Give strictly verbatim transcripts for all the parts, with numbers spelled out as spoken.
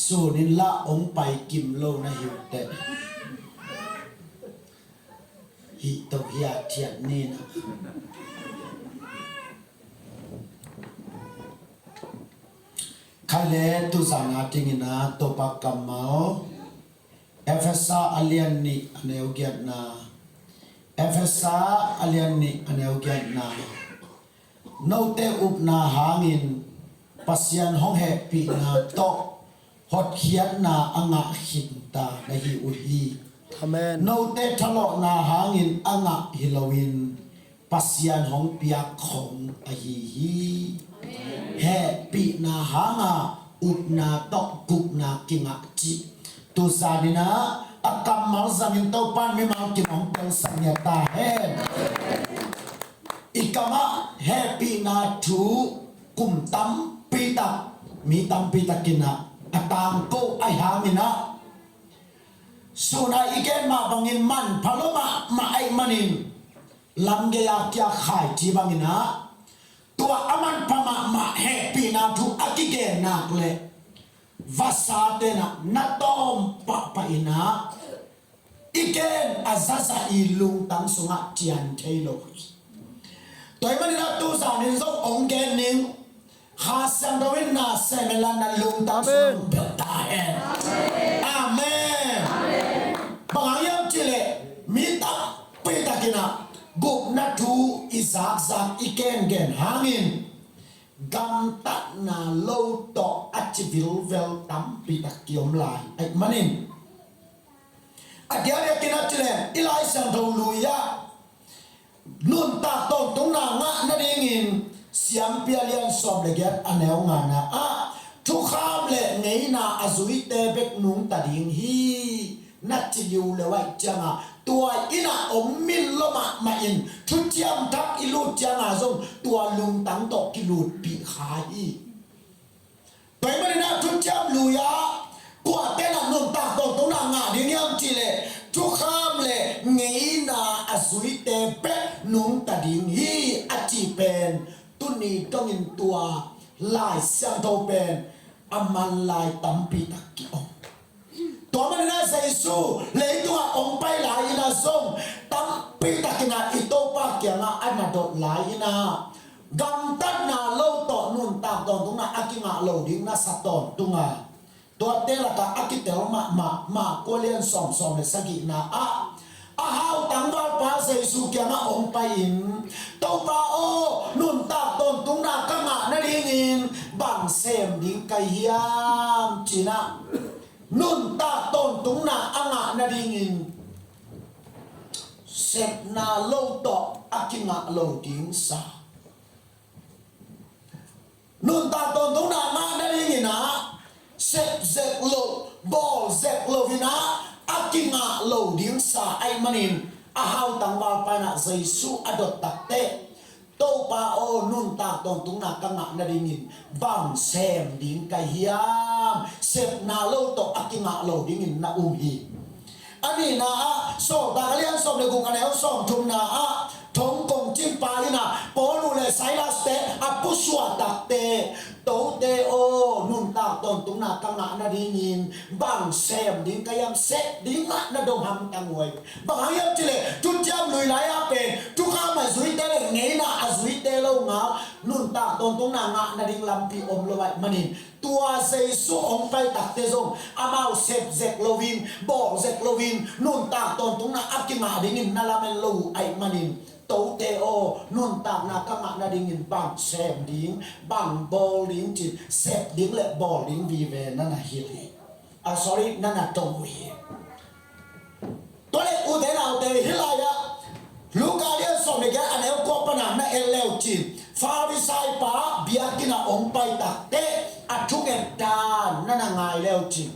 Sun in lah hong pai kim lo na hi uh teh. Hih to hi a thiat ni na. Khai le tuzan a dingin a Topa kammal Efesa a lian nih a neu giatna. Efesa a lian nih a neu giatna. Note upna hangin Pasian hong hehpihna tawh hotkhiatna a ngah khinta na hi uh hi. Amen. Note thalawhna hangin a ngah hi loin Pasian hong piak khong ahi hi. Hehpihna hanga upna tawh gupna kingah cih. Tuzanin ah a kammal zangin Topan mimal kin hong pelsak nia ta hen. I kamah hehpihna thu kum tampi tak, mi tampi takin ah a tangko ahi hangin ah, sun a i gen mah bangin manpha lo mahmah ahih manin lamgei a kia khaici bangin ah, tua a manpha mahmah hehpihna thu a kigen nak leh vasate na na tawm pahpah in ah, i gen a zaza i lungtang sungah cian thei lo hi. Tua ahih manin ah tuzanin zong hong gen ning. Kha Siangtho in na sem hen la na lungtang sungah bel ta hen. Amen. Bang hang hiam cih leh mi tampi takin ah gupna thu i zakzak i gengen hangin gamtatna lo tawh a ci vilvel tampi tak kiom lai ahih manin, a diakdiakin a ci leng i Lai Siangtho lui ah nuntak tawntungna ngah nadingin Siampi a lian sawm le giat a neu ngana ah thukham le ngeina a zuite bek nungta ding hi na ci liuleu ahih cianga, tua in ah om min lo mahmah in thuciam thak i lut cianga zong tua lungtang tawh kilutpih kha hi. Tua ahih manin ah thuciam lui ah kuate na nuntak tawntungna ngah ding hiam cih leh thukham le ngeina a zuite bek nungta ding hi a ci pen tuni dongin tua Lai Siangtho pen a man lai tampi tak ki-om. Tua manin ah Jesu leitungah hong pai lai-in ah zong tampi takin ah i Topa kiangah a na dot lai-in ah gamtatna lo tawh nuntak tawntungna a kingah lo ding na sa tawntung a, tuate lakah a kitel mahmah Mark a lian sawm, sawm le sagihna ah a hau tangvalpa Jesu kiangah hong pai-in, Topa aw, nuntak tawntungna ka ngah nadingin bang sem ding ka hi hiam ci-in ah, nuntak tawntungna a ngah nadingin sepna lo tawh a kingah lo ding sa. Nuntak tawntungna ngah nadingin ah sep zek lo, bawl zek lo-in ah a kingah lo ding sa ahih manin a hau tangvalpa in ah Jesu a dot takteh, Topa aw, nuntak tawntungna ka ngah nadingin bang sem ding ka hi hiam? Sepna lo tawh a kingah lo dingin na um hi. A nihna ah Sawltak a lian sawm le guk a neu sawm thumna ah thong kong cingpa in ah Paul uh le Silas-te a pusuah takteh, tote aw, nuntak tawntungna ka ngah nadingin bang sem ding ka hiam? Sep ding ah na dong hamtang uh hi. Bang hang hiam cih leh thuciam lui lai-ah pen thukham a zuite le ngeina a zuite lo ngah, nuntak tawntungna ngah nading lampi om lo ahih manin, tua Jesu hong pai takteh zong amau sep zek lo-in, bawl zek lo-in, nuntak tawntungna a kingah dingin na lamen lo uh ahih manin, tote aw, nuntakna ka ngah nadingin bang sem ding, bang bawl ding ci-in sep ding le bawl ding vive na na hilh hi. Ah, sorry, na na dong uh hi. Tua leh ute naute, hih lai-ah Luka lian sawm le giat a neu kua pan ah na et leu cin, Farisai pa biakinn ah hong pai takteh a thunget dan na na ngai leu cin.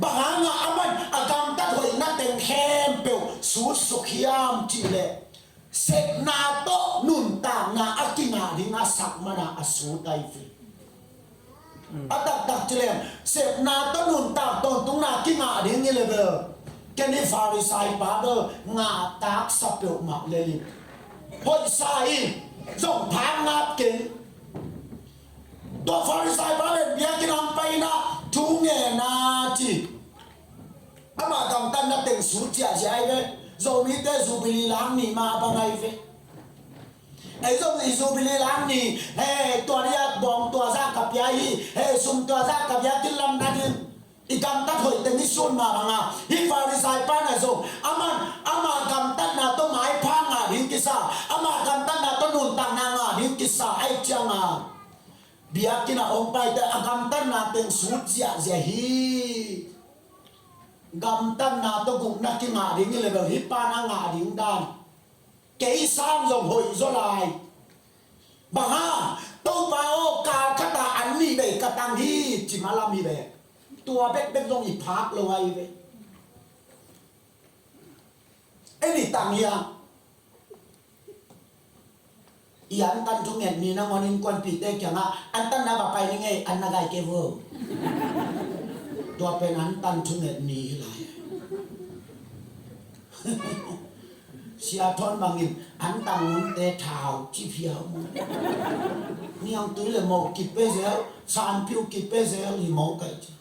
Bang hangah aman a gamtat hoihna teng khempeuh sutsuk hiam cih leh, sepna tawh nuntakna a kingah ding a sak man a a sut ahi ve. A taktak ci leng, sepna tawh nuntak tawntungna kingah ding hi leh bel, ken hih Farisai pa bel ngah taksa peuhmah lel in, hoihsa in, zong phak ngap keng. Tua Farisai pa pen biakinn ah hong pai in ah thu ngen Gamtatna teng sut ziahziah ahi ve. Zomite Jubilee lang ni mah bang ahi ve. Ei zong i Jubilee lang ni, he, tua ni a bawng tua zah ka pia hi, he, sum tua zah ka pia, kilamdang in. I gamtat hoih teng i sut mah bang a, hih Farisai pa na zong, aman, ama gamtatna tawh maipha ngah ding kisa, ama gamtatna tawh nuntakna ngah ding kisa, ahih ciangin biakinn ah hong paite a gamtatna teng sut ziahziah hi. Gamtatna tawh gukna kingah ding hi leh bel hih pa na ngah ding dan. Kei sang zong hoih zaw lai. Bang hang, Topa aw, kal khat ah an nih vei ka tang hi, ci mah lam hi ve. Tua bekbek zong i phak lo ahi ve. Ei ni tang hi a. I antan thunget ni nangawn innkuanpihte kiangah, antanna va pai ning ei, an na gai kei vo. Tua pen antan thunget ni hi lai. Sia Thawn bangin, antang nunte thau ci phiau maw. Niangtui le moh kip pe zel, sanpiu kip pe zel hi maw kai ci.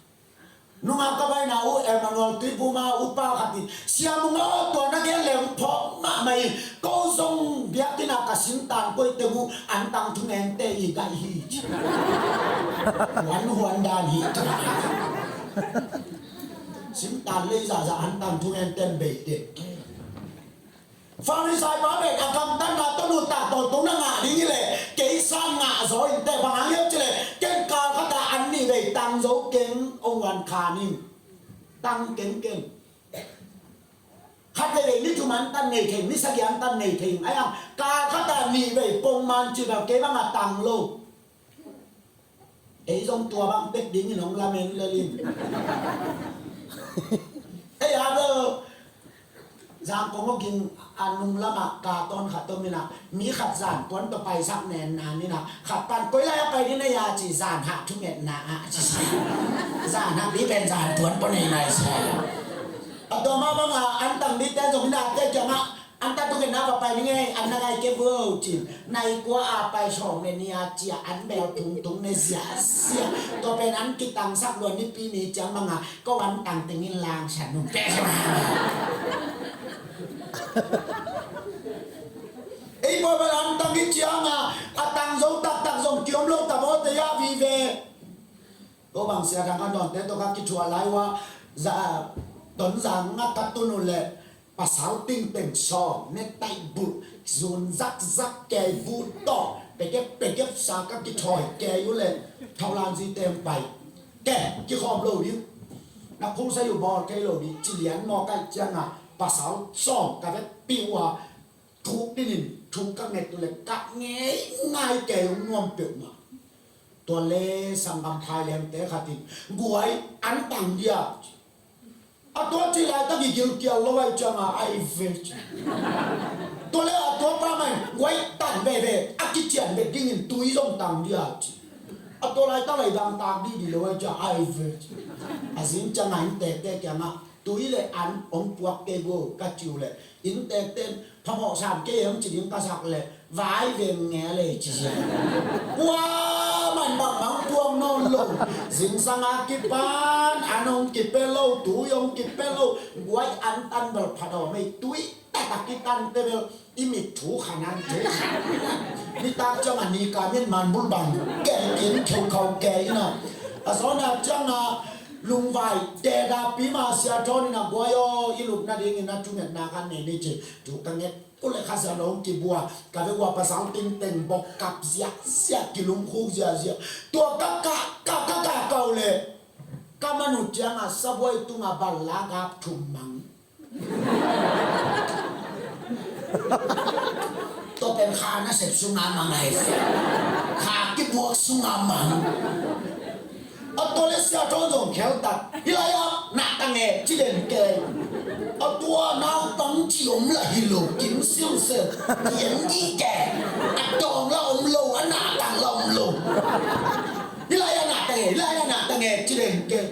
Nungak ka baina uh Emmanuel Tuiphum a upa khat in, Sia Mung aw, tua na gen leng phawk mahmah hi. Ko zong biakinn ah ka sintan koih teng uh antang thungente i gaih hi ci. Huanhuan dan hi. Sintan lei zahzah antang thungente in bei dek. Farisai pa pen a gamtatna tawh nuntak tawntung na ngah ding hi leh, kei sang ngah zaw in teh, bang hang hiam cih leh, ken kal khat ah an nih vei tang zo keng, hong van kha ning. Tang kengkeng. Khat vei vei ni thum antan nei thei, ni sagih antan nei thei. Ahi hang kal khat ah nih vei pongman cih bang kei bang a tang lo. Ei zong tua bang pek dingin hong lamen lel in. Ei a bel, Zangkong aw ging a nung lamah ka tawn khat om in ah, mi khat zan puan tawh paisak nen nan in ah, khat pan koi lai a pai ding na hia ci, zan hah thungetna ah ci. Zan hah mi pen zan puan pua nei nai sa. A tua mah bang a antang mite zong in ah te kiangah, antang thungetna va pai ning ei, an na gai kei vo ci. Nai kua a pai sawm le nih a ci a, an bel thungthung ne ziahziah. Tua pen an kitangsak lua nipi ni ciang bang a, ko antang teng in langsan nung pe. Ei pawl bel antang i ciang a, a tang zo taktak zong kiom lo ta maw te a vive. Ko bang Sia Thang Khan Dawnte tawh ka kithuah lai uh a, za, Tonzang ah ka tun uh leh, pasal tingteng sawm, necktie bulh, zun zakzak kei, boot tawh pekep pekep sa ka kithawi kei uh leh, Thaulan zi teng pai. Ke, kikhawm lo ding. Na khung sai uh bawl kei lo ding, ci lian mawk ahih ciangin, pasal sawm ka vekpi uh a, thuk dingin, thuk ka nget uh leh, ka ngei ngai kei uh nuam peuhmah. Tua leh sanggam phai lengte khat in, guai, an tang dia. A tua ci laitak i gilkial lo ahih ciangin a i ve ci. Tua leh a tua pa mah in guai tan veve, a kician bek dingin tui zong tang dia ci. A tua laitak leh i bang tak didi lo ahih ciangin a i ve ci. A zing ciangin a inntekte kiangah tui le an hong puak kei vo ka ci uh leh, inntekte in phamawh sam kei hong ci ding ka sak leh, vai veng nge lei ci sia. Kua man bangmah puang nawn lo. Zingsang a kipan an hong kipia lo, tui hong kipia lo. Guai an tan bel pha dawm ei, tui taktak kitan te bel i mit thu khan an thu khan. Nitak ciang a ni ka min man bul bang ken kin kheu khau ke ina. A zawn a ciang a lungvai te da pi ma Sia Thawn in a guai aw, i lupna dingin a thungetna khat nei ni ci. Thu ka nget uh leh Kha Siangtho hong kibua, ka vek uh a pasal tingteng bawk kap ziahziah, kilungkhuk ziahziah. Tua ka kah, ka, ka kah kah uh leh, ka man uh ciangin sabuai tungah bal la gap thum mang. Tua pen kha nasep sungah mang ahi. Kha kibuak sungah mang. A tua leh Sia Thawn zong khel tak. Hih lai-ah na tang e ci den kei. A tua naupang ci om lah hi lo, kim siu se. Kien di kei. A dawng lah om lo, a na tang lah om lo. Hih lai-ah na tang e, hih lai-ah na tang e ci den kei.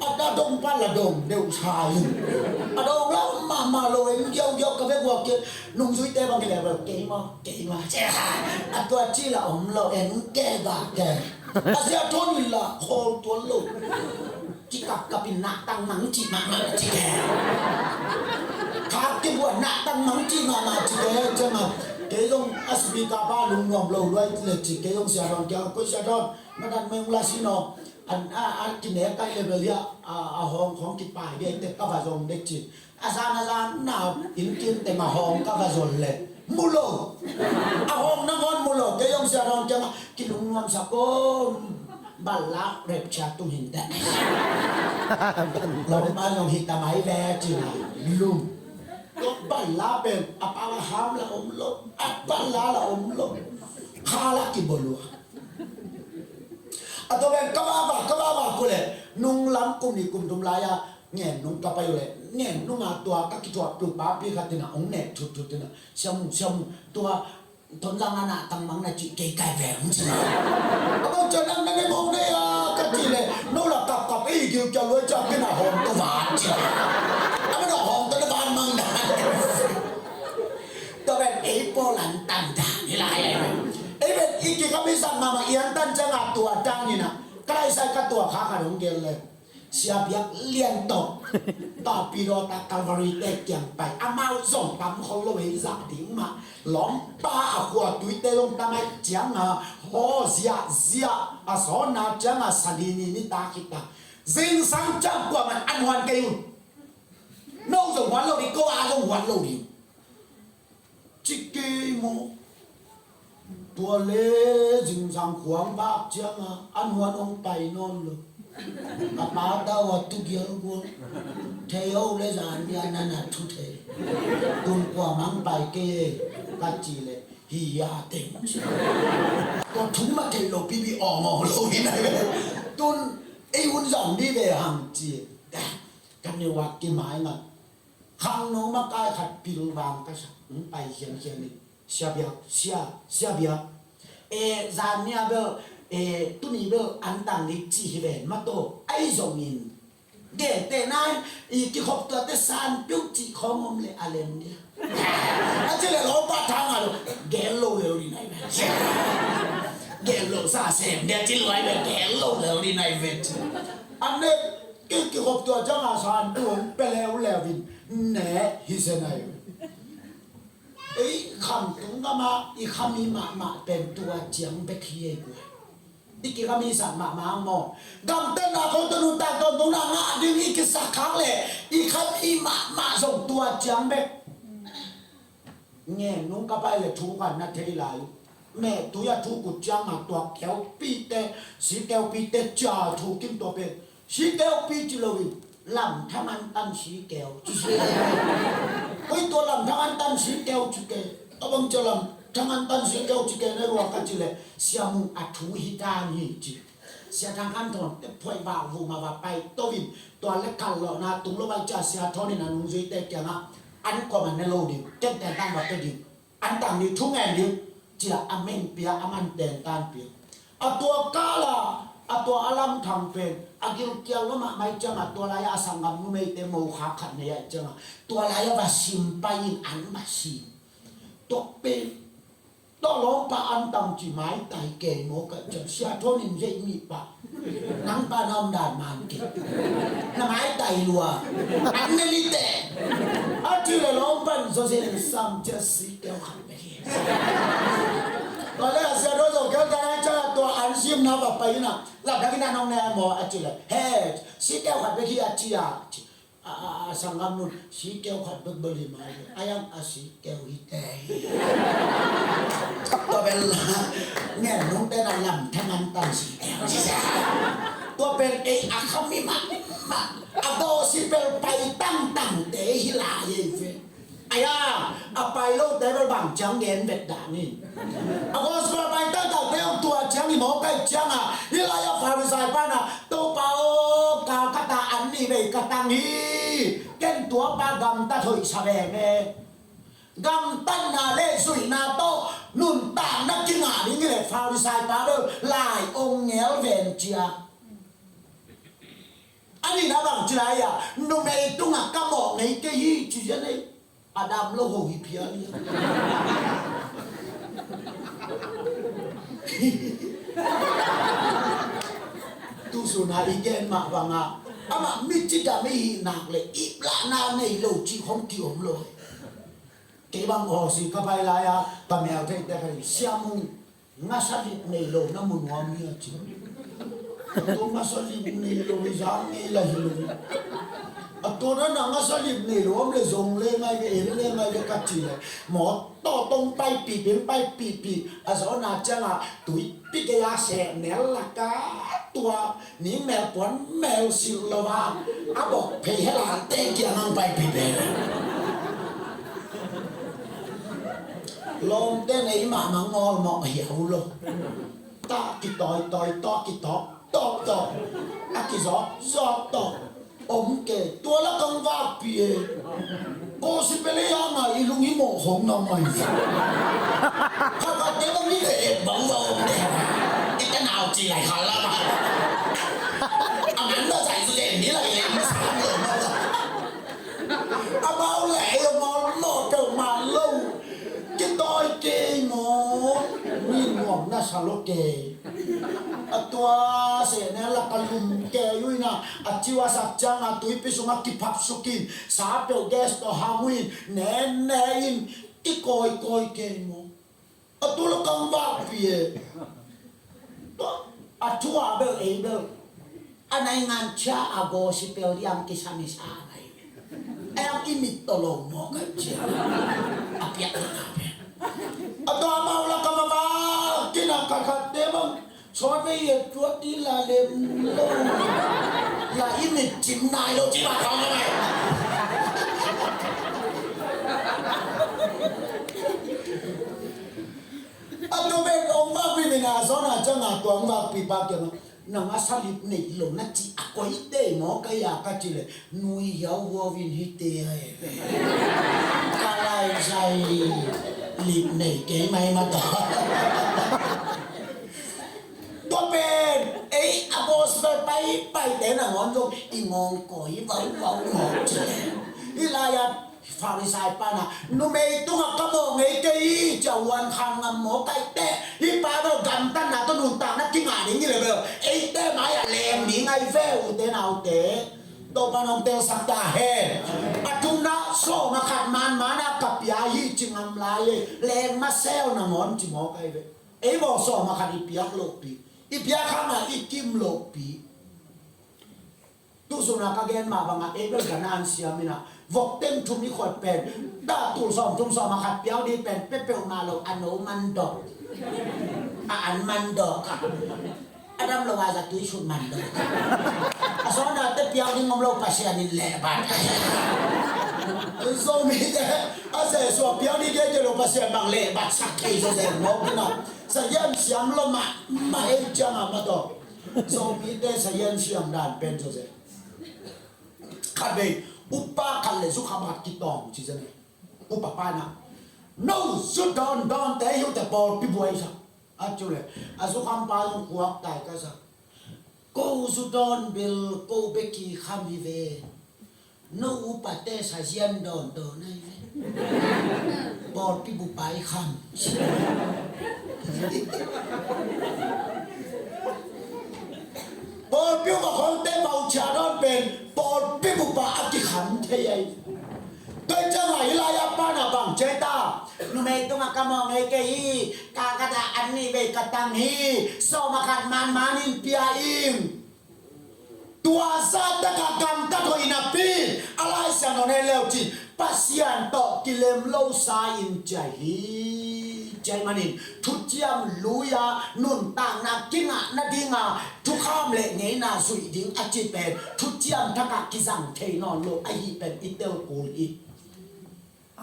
A dawng pan lah dawng deuh sa in. A dawng lah om mahmah lo, en giaugiau ka vek uh a kei. Nungzuite bang hi leh bel kei maw, kei maw. A tua ci lah om lo, en kei ga kei. A Sia Thawn in lah khawl tuan lo. Kikapkap in nahtang mang cih mahmah ci ke. Khak kibuan nahtang mang cih mahmah ci ke. Ciang a kei zong a speaker pa lungnuam lo luai le ci, kei zong Sia Dawn kiang a, koi Sia Dawn, na dat meng la si no. An a, a kinek kai level hi a, a hong hong kipai dek tek ka va zong dek ci. A zan a zan na inn kim teng a hong ka va zon le mu lo. A hong nangawn mu lo. Kei zong Sia Dawn kiang a kilungnuamsak om. Balla rapture tung hi inteh. Lawmpa zong hi ta mai ve ci-in a lum. Balla pen a pau a ham la om lo, a balla la om lo. Kha la kibol uh a. A tua pen ka vava, ka vava kule, nung lam kum nih kum thum lai-a Ngen nung ka pai uh leh, Ngen nung a tua ka kithuah tul papi khat in a hong nek thutthut in a, Sia Mung, Sia Mung, tua Tonzang a nahtang mang na cih kei kai ve hong ci na. A bang ciang nang na ne mong ne a ka cih leh, no la kapkap ei gilkial luai ciang kei na hawm tua van ci na. A bang na hawm tua na van mang dan. Tua pen ei pawl an tam dan hi lai. Ei pen i kikam i sak mahmah i antan ciang a tua dan in a, ka laisai ka tua kha khat hong gel leh. Sia Biak lian tawh Torpedo ta Calvary te kiang pai, amau zong tam khol lo hi zah ding mah. Lawmpa a khua tuite zong tam ahih ciang a, haw ziahziah a sawnna ciang a, Sani ni nitak hi ta. Zingsang ciang kuamah an huan kei un. No zong huan lo ding, ko a zong huan lo ding. Ci kei maw. Tua le zingsang khuang vak ciang a, an huan hong pai nawn lo. Ka pa tau a tu gial gual. Thei o le zan bia na na thu thei. Tun kua mang pai kei e, ka ci le hi a teng. Tua thu mah thei lo pipi awng awng lo hi na. Tun ei hun zang di ve hang ci. Ka neu a kimai ngat. Khangno makai khat pilvang ka sa, hong pai khiankhian in, Sia Biak, Sia, Sia Biak. E, zan nia bel, e, tuni bel antang dik ci hi ven, mataw, ahi zongin. Gentehna in, i kikhop tuate san piu ci khawng om le a lem dia. A ci le lawmpa thang a lo, gel lo lel di nai ven. Gel lo sa sem dia ci luai ven, gel lo lel di nai ven ci. An ne, Ki, kikhop tua ciang a san tu hong pia leuleu in ne hi se nai. Ei khamtung gam a i khami mahmah pen tua ciang bek hi ei guai. I kikhami sak mahmah ang maw. Gamtatna khong tua nuntak tawntungna ngah ding i kisak khak leh i khami mahmah zong tua ciang bek. Ngen nung ka pai le thu khat na thei lai. Meh tui a thu kut ciang a tua keupite, si keupite cia thu kim tua pen. Si keupi ci lo in, lam thang an tan si keu ci si. Koi tua lam thang an tan si keu ci ke. A bang cia lam thang an tan si keu ci ke na ruak ka ci le, Sia Mung a thu hi dan hi ci. Sia Thang Khan Thawn te phuai va vum a va pai to in, tua le kal lawhna tung lo bai cia Sia Thawn in a nungzuite kiangah an kawm a ne lo ding, ken tentan va pe ding, an tang ding, thu ngen ding, cia a meng pia, a man tentan pia. A tua kala, a tua a lam thang pen, a gilkial lo mahmah ciangah, tua lai-ah a sanggam numeite mo kha khat nei ah ciangah, tua lai-ah va sim pai in an va sim. Tua pen Tua lawmpa an tang ci maitai kei maw ka ciang Sia Thawn in zeih mi pah. Nang pa na om dan man kei. Na maitai lua. An ne ni te. A ci le lawmpa in zaw zen sam cia si keu khat bek hi. Tua le a Sia Thawn zaw keu khat a ciang tua an sim na va pai na. Lamdang in a nong ne maw a ci le. He, si keu khat bek hi a ci a. A, a, a sanggam nun, si keu khat bek bel hi mai. A yang a si keu hi te. Tua bel, ngen nung te na lam thaman tan si keu. Tua bel ei a khami mah, mah. A bo si bel pai tangtang te hi lai ei ve. Aya, a pai lo te bel bang ciang gen vet dah ni. A gospel pai tangtang te hong tua ciang i mawk ai ciang a, hi lai a Pharisai pan a, Topa aw, Calcutta an ni vei ka tang hi. Ken tua pa gamtat hoih sa veng e. Gamtatna le zuihna tawh nuntakna kingah ding hi le Pharisai pa bel lai ong ngel ven cia. A nihna bang ci lai a, numei tungah ka mawh ngei kei hi ci zen ei. A dam lo ho hi phial hi a. Tusun a i gen mah bangah Amah mi cidam i hih nak leh iplahna nei lo cih khong ki-om lo. Kei bang Aussie ka pai lai-a ka mel theite khat in, Sia Mung, ngasalip nei lo na mu nuam hia, ci. Tua ngasalip nei lo i zang ngei la hi lo. A tua na, na ngasalip nei lo om leh zong le ngai ve, em le ngai ve ka ci leh, mawtaw tawh paipih, peng paipihpih a zawhna ciangah tuipi gei-a seh nel lak a, tua ning mel puan mel silh lo a, a bawk phei hel a teng kiang hong paipih ve. Lawmte nei mahmah, ngawlmawh hiau lo. Ta kitawitawi, ta kitawk tawk tawh, a kizawk zawk tawh om kei. Tua la kang vakpi e. Gospel ei a ngai i lung i mawh khong na mai. Kha kha te bang ni le et bang va om de. I ta nau ci lai kha la ba. A man lo sai su de ni la le ma sa lo ma la. Amau le ei a ngawlmawh peuhmah lo. Kitawi kei maw? Mi nuam na sa lo kei. A tua seh ne lak a lum kei uh in a, a ciu a sak ciangah tuipi sungah kiphap suk in, sa peuh gas tawh hang uh in, ne ne in, kikawikawi kei maw? A tu lo kang vakpi e. Tua a thu a bel ei bel a naingan cia a gospel diam kisam i sa nai. A yang i mit tawh lo maw ka cia. A piak na ka pen. A tua mau la ka ma vak kina ka khat te bang. Sawt ve i et tuat i la lem lo. La i mit cim nai lo ci ba ka ma mai. A tu pen ong vakpi pen a zawn a ciang a tua ong vakpi pa kiang a, nang a salip nei lo na ci a koi tei maw ka ya ka ci le, nui hiau huau in hi te a e. Ka lai zai lip nei kei mai ma ta. Tua pen ei a gospel paipai te nangawn zong i ngawng koi vauvau maw ci le. Hi lai a Farisai pan a, numei tungah ka mawh ngei kei hi, ci a huan khan ngam maw kai teh. Hih pa bel gamtatna tawh nuntakna kingah ding hi le bel, eite mai-ah leng ding ahi ve, ute naute. Topa nong telsak ta hen. A thumna, sawm a khat manman a ka pia hi ci ngam lai e. Leng masa uh nangawn ci maw kai ve. Ei baw sawm a khat i piak lohpi, i piak hang a i kim lohpi. Tusuna ka gen mah bangah ei bel ka nan siam inah vok teng thum i khawt pen, dah tul sawm thum sawm a khat piau dih pen pia peuhmah lo, a no mandok, a an mandok, a dam lo a za tui sut mandok. A sawna te piau dih ngom lo, Pasian in lehbat. Zomite a Jesu a piau dih dih lo, Pasian bang lehbat sak kei zo zen mawk inah. Sa hian siam lo mah mah ei ciang a ma tawh. Zomite sa hian siam dan pen zo zen. Khat vei, upa khat le zukham khat kitawng ci zen e. Upa pa na, no zu dawn dawn te hi uh te pawlpi buai sa. A cu le, a zukham pa zong kuak tai ka sa. Ko zu dawn bel ko beki kham hi ve. No upa te sa zian dawn dawn ahi ve. Pawlpi bupa i kham. Pawlpi upa khawngte bauchia dawn pen pawlpi bupa a kikham thei ahi. Tua i ciangah hih lai-ah pan a bang ci ai ta? Numei tungah ka mawh ngei kei hi. Ka khat ah an nih vei ka tang hi. Sawm a khat manman in pia ing. Tua zahtakah gamtat hoih napi a Lai Siangtho nei leu cin Pasian tawh kilem losa in ci ai hi. Ci ai manin thuciam lui-a nuntakna kingah nadinga thukham le ngeina zuih ding a ci pen thuciam thakah kizang thei nawn lo ahi pen i tel kul hi.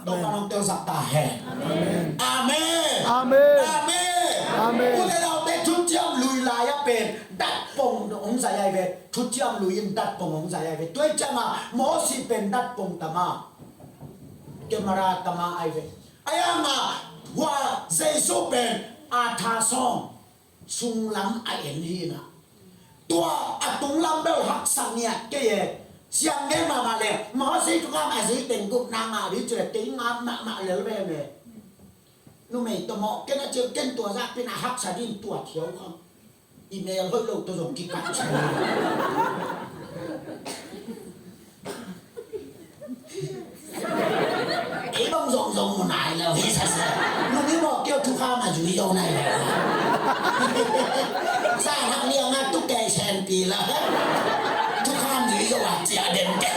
Topa nong telsak ta hen. Amen. Amen. Amen. Ute naute, thuciam lui lai-ah pen datpong hong zai ai ve. Thuciam lui in datpong hong zai ai ve. Tua i ciangah Mosi pen datpong tama, camera tama ai ve. Ai angah hua Jesu pen a tha sawng sunglam a en hi na. Tua a tunglam bel haksa ngiat kei e. Siang ngen mahmah le, Mosi tungah a zui teng gupna ngah dih ci le, kei ngah mahmah lel ve me. Numei tawh mawh ken a ci, ken tua zah pin a haksa dih in tua thiau khang. I mel hoih lo tawh zong kikat ci. Zo nai lo. Sa hak liang a tu kei sen pi la. Tu kham zui zo a cia den ke.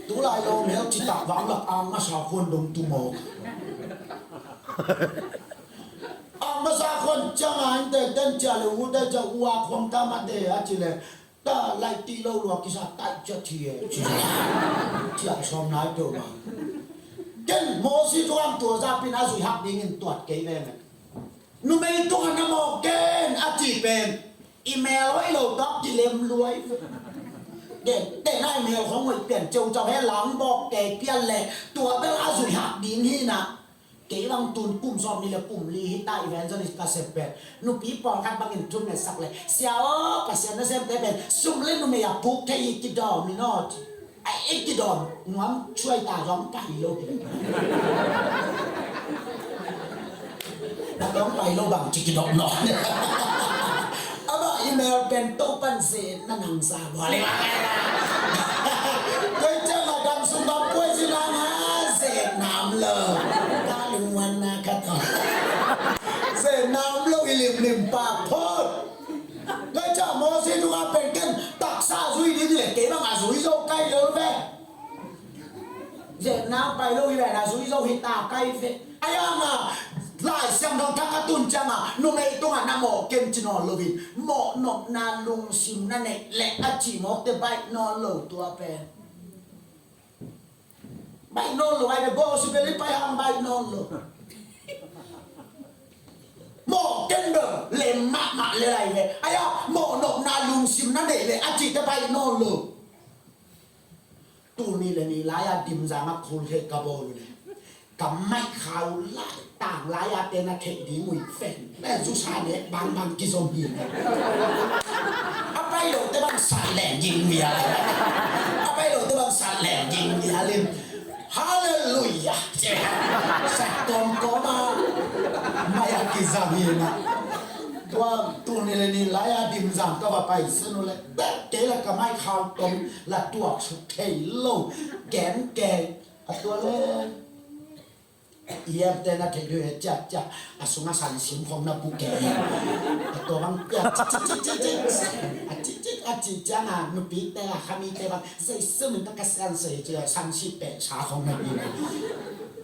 Tu lai lo mel ci tak vang lak ang masa khon dong tu mo. Ang masa khon ciang a in te ten cia le u te cia u a khom ta ma te a ci le. Ta lai ti lo lua kisa tai cia ci e. Cia som nai to ma. Ken Mosi tuang tua za pin a zui hak ding in tuat kei ve me. Numei tung a na mawh ken a ci pen i mel hoih lo tawh kilem luai. Te na i mel hong hoih pian ceucau he lang bawk kei pian le tua bel a zuih hak ding hi na. Kei bang tun kum sawm ni le kum li hi ta evangelist ka sem pen nupi pawlkhat bangin thum le sak le sia aw Pasian na semte pen sum le numei a puk thei hi kidawm hi naw ci. Ai, i kidawm nuam suai ta zong pai lo hi. Na zong pai lo bang ci kidawm nawn. A bang i mel pen to pan se na nang sa bua le bang. Koi ciang a dam sung bang puai si nang ha se nam lo. Ka lung wan na ka to. Se nam lo i lim lim pak phot. Lai ca Mosi tung a pen ken taksa zui ding le kei bang a zui zo kai lo ve. Zet nang pai lo hi ve na zui zo hi ta kai ve. Ai ang a Lai Siangtho thak a tun ciang a numei tung a na mawh ken ci nawn lo hi. Mawh nopna lungsim na neih le a ci mawk te baih nawn lo tua pen. Baih nawn lo ai ve gospel i pai hang baih nawn lo. Mawh ken bel lem mahmah le lai ve. Ai a mawh nopna lungsim na neih le a cihte baih nawn lo. Tuni le ni lai a dimzang a khul theih ka bawl uh le. Ka maih khau lai tang lai a te na theih ding uh i fen. Zusa nek bangbang kizom hi. A pai lo te bang sat leng ging mia. A pai lo te bang sat leng ging mia lim. Halleluia. Sat tuam kawm a mai a kizang hi na. Tua tuni le ni lai a dimzang ka va pai sin uh le. Bek kei la ka mai khau tom la tuak suk thei lo. Gen kei a tua le. Iam te na thei dui he cia cia a sunga san sim khong na bu kei. A tua bang cia ci ci ci ci ci a ci ci a ci cia na nupi te a khami te bang zai sum in ta ka san sei cia san si pe sa khong na bi na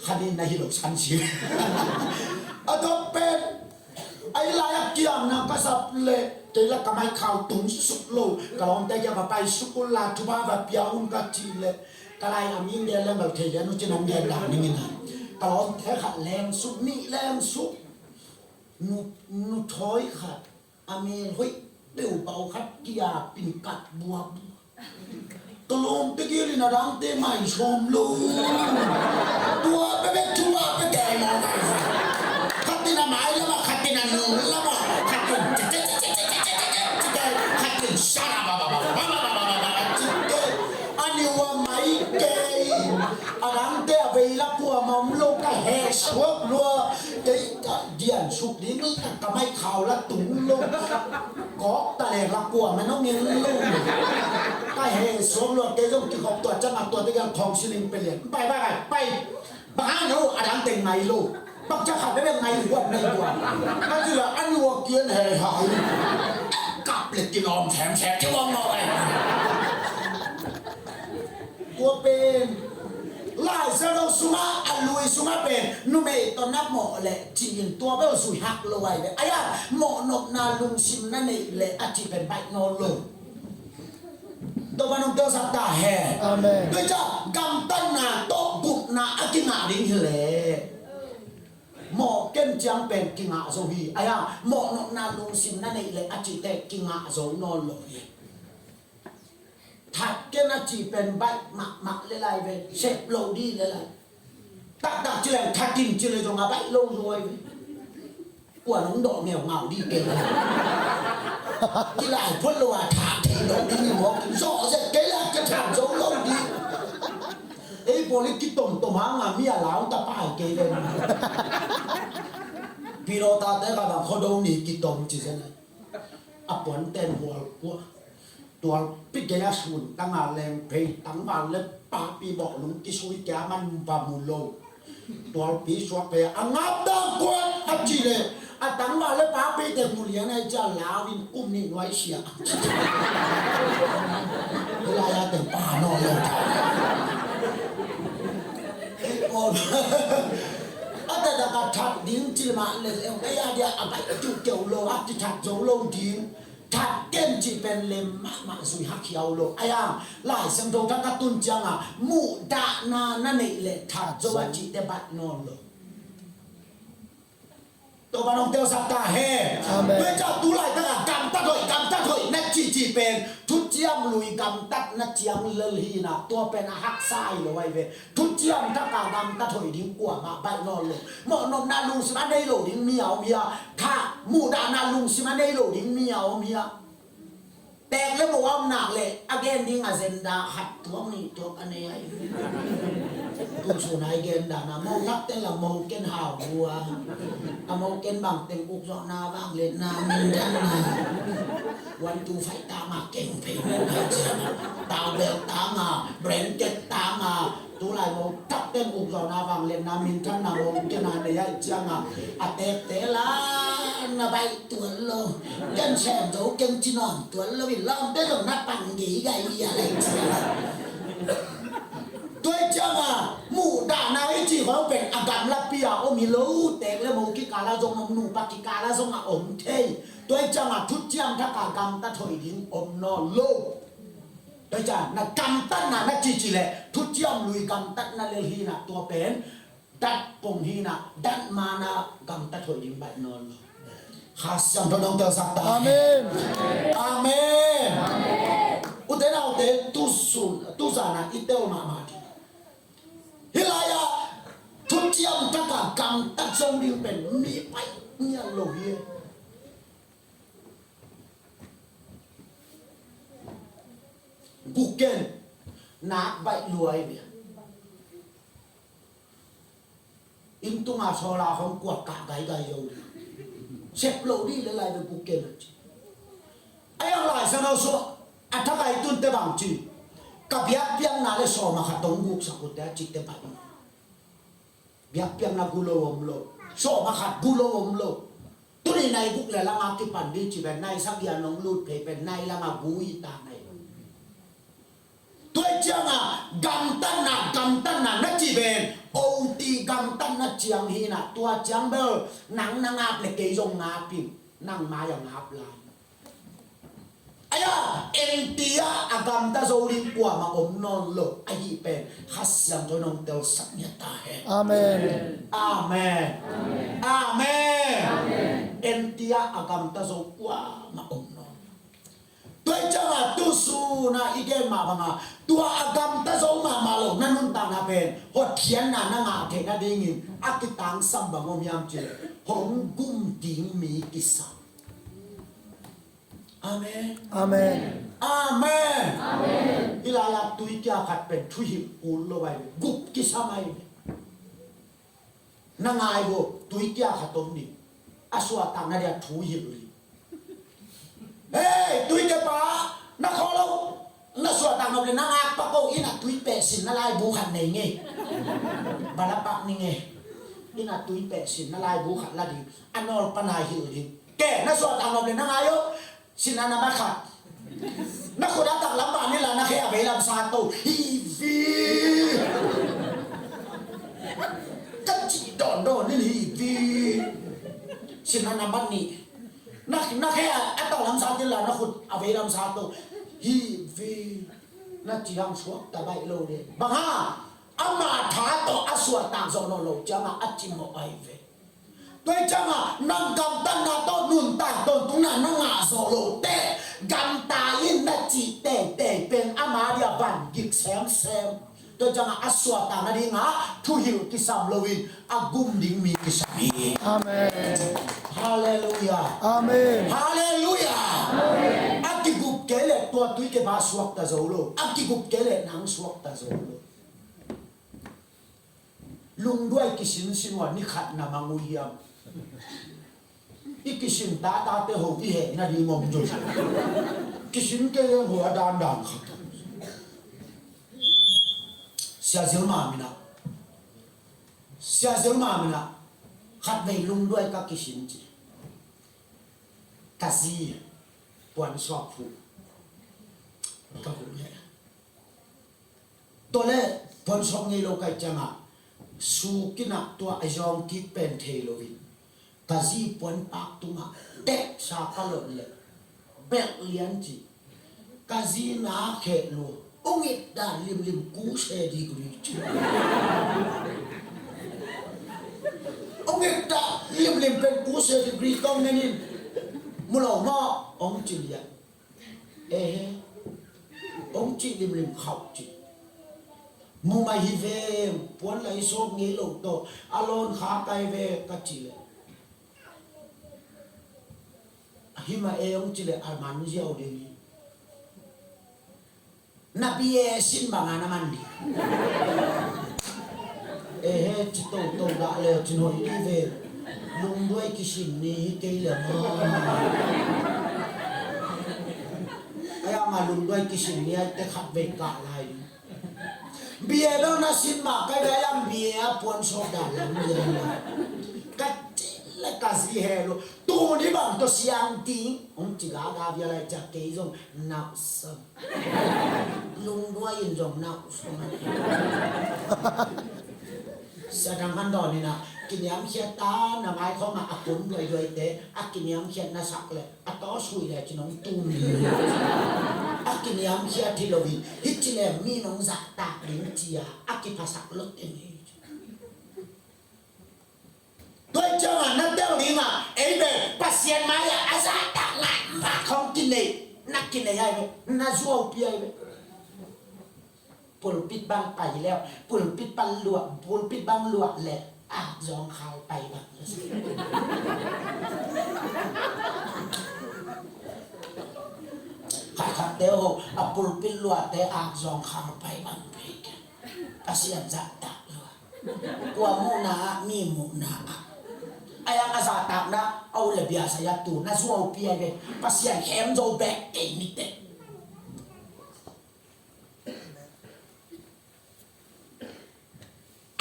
khami na hi lo san si. A tua pen ai lai a kiam na ka sap le kei la ka mai khau tung suk lo ka lawmte kia va pai suk un la thuba va pia un ka ci le. Ka lai a mi ngen leng bel thei lian uh cin hong ngen dan ning in a. Ka lawmte khat leng suk nih leng suk. Nu, nu thawi khat a mel hoih peuh bau khat kia pin kat bua bua. Ka lawmte gel in a dangte mai sawm lo. Tua pe bek thu a pe kei maw mai sa. Khat in a mai lam a khat in a nung lam a khat in khat in sara ba ba ba ba ba ba ba ba ba ba. Ani ua mai kei. A dangte a vei la kuamah om lo ka he suak lua. Kei ka dian suk ding ka mai khau la tung lo. Kawk ta leng la kuamah nong en lo. Ka he suak lua kei zong kikhop tua cang a tua te kiang khawng siling pe lian. Pai pai pai pai. Bang hang no a dangte ngai lo. Bang ca khat bek ngai huan ngai huan. Ka ci la an ua kian he hai. Kap le kilawm sem sem ci wang lo ai. Tua pen Lai Siangtho sungah a lui sungah pen numei tawh na mawh leh ci-in tua bel zui hak lo ai ve. Ai a mawh nopna lungsim na neih leh a ci pen baih nawn lo. Topa nong telsak ta hen. Amen. Tua ciang gamtatna tawh gupna a kingah ding hi leh mawh ken ciang pen kingah zo hi. Ai a mawh nopna lungsim na neih leh a cihte kingah zo nawn lo hi. That ken a cih pen baih mahmah le lai ve, sep lo dih le lai. Taktak ci leng that in ci le zong a baih lo zo ai ve. Kua nong dawh ngeungau dih kei le. Kilai phot lo a that thei lo dih ni mawk zawh zet kei le a ka that zo lo dih. Ei pawl i kitomtom hang a mi a lau ta pai kei le. Pilawta te ka bang khuado ni kitom ci zen a puan ten hual kua. Tualpi gei a sun tanga leng phei tangval le papi bawh lung kisui kia man va mu lo. Tualpi suak phei a ngap dang kuat a ci le a tangval le papi te mu lian a i cia lau in kum nih nuai sia. Hilai a teng pa nawn lo ta. A tata ka that ding ci mah le ei a dia a baih tu keu lo a ti that zo lo ding. That ken cih pen lem mahmah zui hak hiau lo. Ai a, Lai Siangtho thak a tun cianga muhdahna na neih leh that zo a cihte baih nawn lo. Topa nong telsak ta hen. Amen. Tua ciang tu laitaka gamtat hoih, gamtat hoih na cihcih pen thuciam lui gamtatna ciang lel hi na, tua pen a haksa hi lo ahi ve. Thuciam thaka gamtat hoih ding kuamah baih nawn lo. Mawhnopna lungsim a nei lo ding mi a om hi a, tha muhdahna lungsim a nei lo ding mi a om hi a. Tek le mo a om nak le a gen ding agenda khat tuak nih tuak a nei ahi. Tusuna i gen dana mo ngak ten la mo ken hau bua. A mo ken bang teng uk zawhna vang le na min dan na. One two five tanga keng phei mo kai ciana. Tau bel tanga, blanket tanga. Tulai mo tak ten uk zawhna vang le na min dan na mo ken a nei ahi cianga. A tek te la na baih tuan lo. Ken sem zo ken ci nawn tuan lo in lawmte zong na pang gei gai bia lai ciang. Tua i cianga muhdahna i ci khong pen a gamlapi a om hi lo, tek le mo kikala zong om, nupa kikala zong a om thei. Tua i cianga thuciam thaka gamtat hoih ding om nawn lo. Tua i cianga na gamtatna na cici le thuciam lui gamtatna lel hi na tua pen dat pong hi na, dat mana gamtat hoih ding baih nawn lo. Kha Siangtho nong telsak ta. Amen. Amen. Ute naute tusun, tuzana i tel mahmah ding. Hilai a thuciam taka gamtat zo ding pen mi pai ngian lo hi. Guken nak baih luai bia. Inn tunga sawla hong kuak kah gaigai zo ding. Sep lo ding le lai ve guken a ci. A yang lai sa no suah a thakai tunte bang ci. Ka biakpiakna le sawma khat hong guksak uhte a cite pai. Biakpiakna gu lo om lo. Sawma khat gu lo om lo. Tuni nai guk le langa kipan ding ci pen nai sagih a nong lut phei pen nai langa gu hi ta nai. Tua i cianga gamtatna, gamtatna na ci pen O T gamtatna ciang hi na, tua ciang bel nang na ngap le kei zong ngap in, nang mai a ngap lai. Aya, enti a a gamta zo ding kuamah om nawn lo ahi pen Kha Siangtho nong telsak ngiat ta hen. Amen. Amen. Amen. Enti a a gamta zo kuamah om nawn lo. Tua i cianga tusuna i gen mah banga tua a gamta zo mahmah lo na nuntakna pen hotkhiatna na ngah theih nadingin a kitangsam bang om hiam cih leh hong gum ding mi kisam. Amen. Amen. Amen. Amen. Hilai a tuikia khat pen thuhilh kul lo ahi ve. Gup kisam ahi ve. Na ngai vo, tuikia khat om ding. A suahtak na dia thuhilh ding. Hei, tuikia pa, na kho lo. Na suahtak nop le na ngak pak o, inn a tui pehsin na laibu khat nei ngei. Bala pak ni ngei. Inn a tui pehsin na laibu khat la ding. A nawl pana hilh ding. Ke, na suahtak nop le na ngai o. Sin a na ba khat. Na khut a taklam ba ni la na khe a veilam sa to. Hi vi. Ka ci dawn dawn in hi vi. Sin a na ba ni. Na, na khe a, a taklam sa ti la na khut a veilam sa to. Hi vi. Na ci hang suak ta baih lo de. Bang ha. Ama tha to a suahtak zo lo lo ciang a a ci mo ai ve. Tua i cianga nang gamtatna tawh nuntak tawntungna na ngah zawh loh teh gamta in na cih teitei pen ama dia van gik semsem. Tua i cianga a suahtak nadinga thuhilh kisam loin a gum ding mi kisam hi. Amen. Halleluiah. Amen. Halleluiah. Amen. A kigup kei leh tua tuikia pa suakta zo lo. A kigup kei leh nang suakta zo lo. Lungduai kisinsin ua ni khat na mang uh hiam? I kisin tatate ho i heh nading om zo. Kisin kei leng hua dandan khat. Sia Zilma min ah, Sia Zilma min ah khatvei lungduai ka kisin ci. Ka zi puan sawp huh ka huh leh, tua leh puan sawp ngei lo ka hih ciangah, suk in ah tua a zawng kik pen thei loin ka zi puan pak tungah teksa ka lot leh, belh lian ci. Ka zi na kheh lua, ong it dah limlim kuse degree ci. Ong it dah limlim pen kuse degree tawh nen in, mu lo maw, ong ci lian. Ehe, ong cih limlim khauh cih. Mumai hi veng, puan lai sawp ngei lo tawh a lawn kha kai ve ka cih leh, hi mah e ong cih leh a man ziau ding hi. Na bia sin bangah na man ding. Ehe, ci toto dah leh cin hoih dih ve. Lungduai kisin ni hi kei leh maw. Ai ama lungduai kisin ni ai te khatvei kah lai ding. Bia bel na sin mah kai ve, ai ang bia a puan sawp dan lam bia na. Ka cin leh ka zi he lo. Tuni bang tawh siang ding ong ci gaga bia lai ciah kei zong nauhsam. Lungduai in zong nauhsam. Sia Dang Khan Dawn in ah, kiniamkhiat ta, na maikhawng ah a kun duaiduaite a kiniamkhiat na sak leh a tawsui leh ci nong tum. A kiniamkhiat hi loin hih ci leh mi nong zahtak ding ci-a a kiphasak loteng hi. Tua ciangah na tel dingah ei bel Pasian mai-ah a zahtak ngai mah khawng kinei, na kinei ai ve, na zuaupi ai ve. Pulpit bang pai leh, pulpit bang luah, pulpit bang luah leh akzawng khal pai bang. Khatkhatte ho a pulpit luahte akzawng khal pai bang. Pasian zahtak lo a, kua muhna ah, mi muhna ah. Ai ang a zahtakna a ut leh biasa ya tu na zuaupi ai ve. Pasian khemzo bek kei ni teh.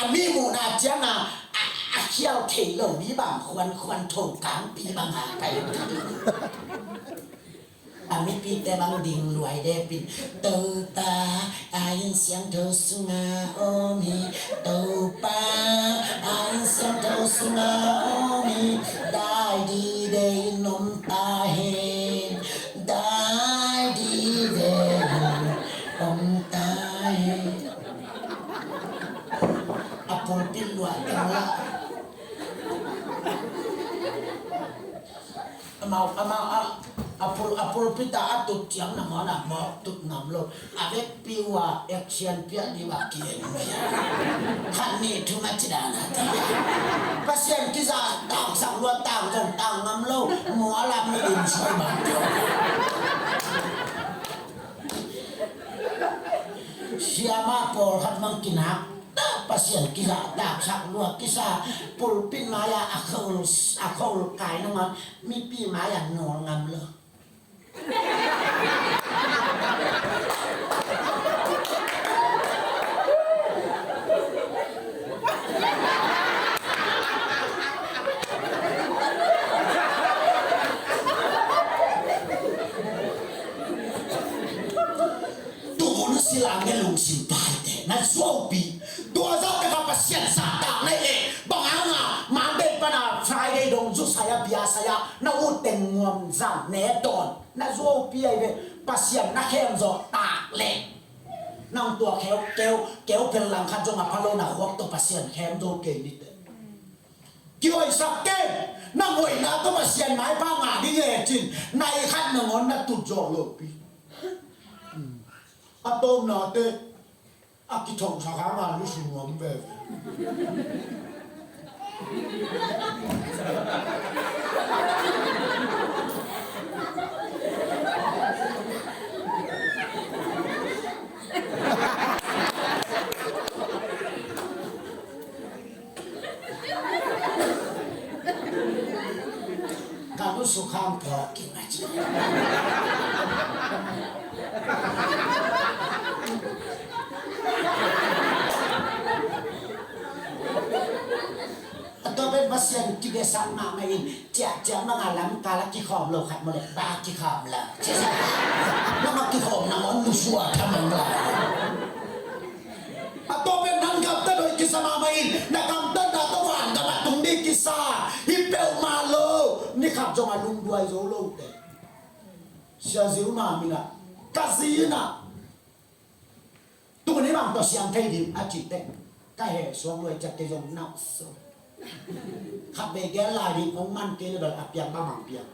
A mi muhna ciangah a, a khial thei lo mi bang khuankhuan tho kangpi bang a pai. A mipite bang ding luai depin, Topa a inn siangtho sungah om hi, Topa a inn siangtho sungah om hi, dai dide in om ta hen, dai dide in om ta hen. A pulpit luah teng lah. Amau, amau, a, a pul, a pulpit ah a tut ciang na mawh na mawh tut ngam lo. A vekpi uh a action piak ding uh a kien. Khat nih thum a ci dan a ti. Pasian kizahtaksak lua tang zong tang ngam lo. Mual a mi in soi bang. Siamah pawlkhat bang kinak. Pasian kizahtaksak lua kisa, pulpit mai-ah a khol, a khol kai nungah mipi mai-ah nawl ngam lo. Tuhun silang nge lungsim paite na zuaupi. Tua zah taka Pasian zahtak na e. Bang hanga Monday pana Friday dong zu saya bia saya na ut teng nuam zang ne dawn. Na zuaupi ai ve. Pasian na khem zawh tak leh nang tua keu keu keu pel lang khat zong a pha lo na khuak tawh Pasian khem zo kei ni teh. Kihoihsak kei, na hoihna tawh Pasian maipha ngah ding e cin, nai khat nangawn na tut zawh lopi. A tawpnate a kithohsak hanga lusu nuam veve. Ka Sukhang phawk kik a ci. A tua pen Pasian kibiasak mahmah in, ciahciah manga lamkal a kikhawm lo khat maw leh, ba kikhawm lo. Nang a kikhawm nangawn lusua thamang lai. A tua pen nang gamtat hoih kisa mahmah in, na gamtatna tawh vangam a tung ding kisa hi peuhmah lo. Ni khat zong a lungduai zo lote. Sia Zil Ma min ah, ka zi in ah, tuni bang tawh siang thei ding a cih teh, ka heh suak lua ciang kei zong nau so. Khat vei gen lai ding hong man kei leh bel a piang bang bang piang.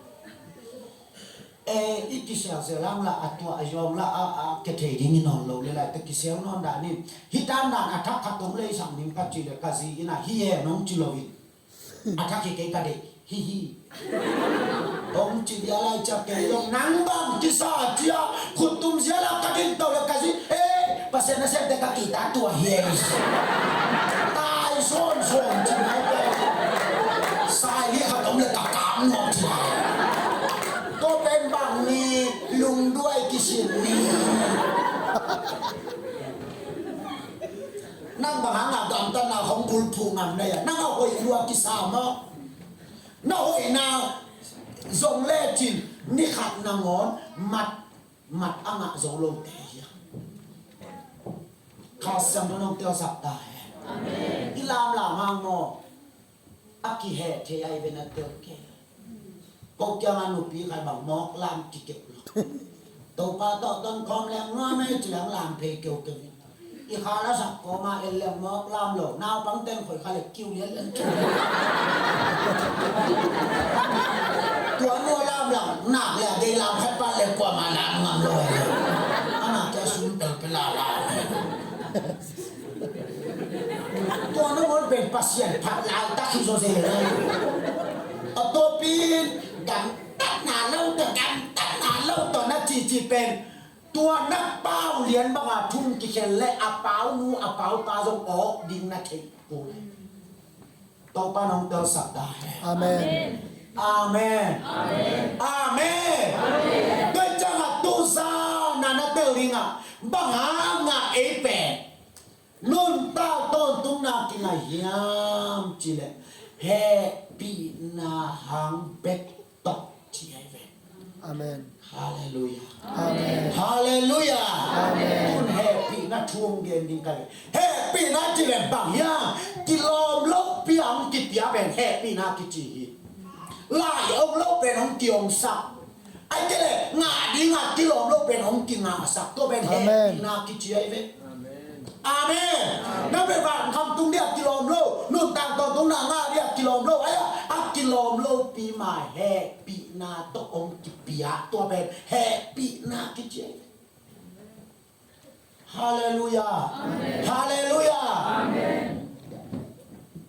E, i kisialsial ang la a tua a zawng la a, a kia thei ding hi nawn lo leh lai teh kisial nawn dah ni. Hih dan dan a thak khat hong lei sang ding ka cih leh ka zi in ah hi e nong ci lo in. A thak hi kei ka deih hi hi. Hong ci dia lai ciang kei zong nang bang kisa cia khut tum zia la ka din to leh ka zi. E, Pasian na siamte ka kihta tua hi e. Tai sawn sawn ci mai pe. Sai hi khat om leh ka kam nuam ci lai. Tua pen bang ni lungduai kisin ni. Nang bang hang a gamtatna hong bulphuh ngam na hia? Nang a hoih lua kisa maw? Na hoihna zong lecin ni khat nangawn mat, mat a ngah zo lote hi a. Kha Siangtho nong telsak ta hen. Amen. I lamlam hang maw? A kiheh thei ai ve na tel kei. Ko kiangah nupi khat bang mawk lam kikeu lo. Topa tawh ton khawm leng nuam ei ci leng lam phei keukeu in. I kha la sak kawma en leng mawk lam lo. Naupang ten khoi kha le kiu lian lian kiu. Tua nu lam lang nak le a dei lam khat pan le kuama lam ngam lo ei. Ama kia sum pel pel la lam. Tua na mun pen Pasian phat laitak hi zaw zel a. A tawpin gamtatna lo tawh, gamtatna lo tawh na cici pen tua na pau lian banga thum kikhen le a pau nu a pau pa zong awk ding na theih kul. Topa nong telsak ta hen. Amen. Amen. Amen. Tua ciangah tuzan na na tel dingah bang hangah ei pen nuntak tawntungna kingah hiam cileh hehpihna hang bek tawh ci ahi ve. Amen. Halleluiah. Amen. Halleluiah. Amen. Tun hehpihna thu hong gen ding ka hi. Hehpihna cileh bang hiam? Kilawm lopi a hong kipia pen hehpihna kici hi. Lai om lo pen hong kiongsak. Ai kei leh ngah dingah kilawm lo pen hong kingahsak, tua pen hehpihna kici ahi ve. Amen. Nang pen van kham tung dia kilawm lo, nuntak tawntungna ngah dia kilawm lo, ai a kilawm lopi ma hehpihna tawh hong kipia, tua pen hehpihna kici ahi ve. Halleluiah. Halleluiah.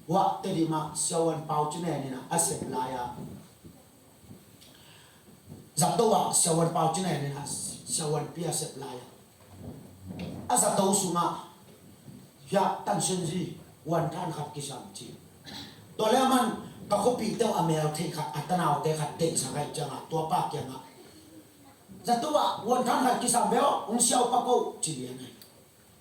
Wah, Tedim ah Siavuan Pau Cin En in a sep lai-a, zato ah Siavuan Pau Cin En in a Siavuan Pi a sep lai-a, a zato sungah hiah tansianzi vuanthan khat kisam ci. Tua le aman ka khuapihte uh a mel theih khat, a tanaute khat deihsak ahih ciangah tua pa kiangah, zato ah vuanthan khat kisam ve aw, hong siau pak o ci lian ahi.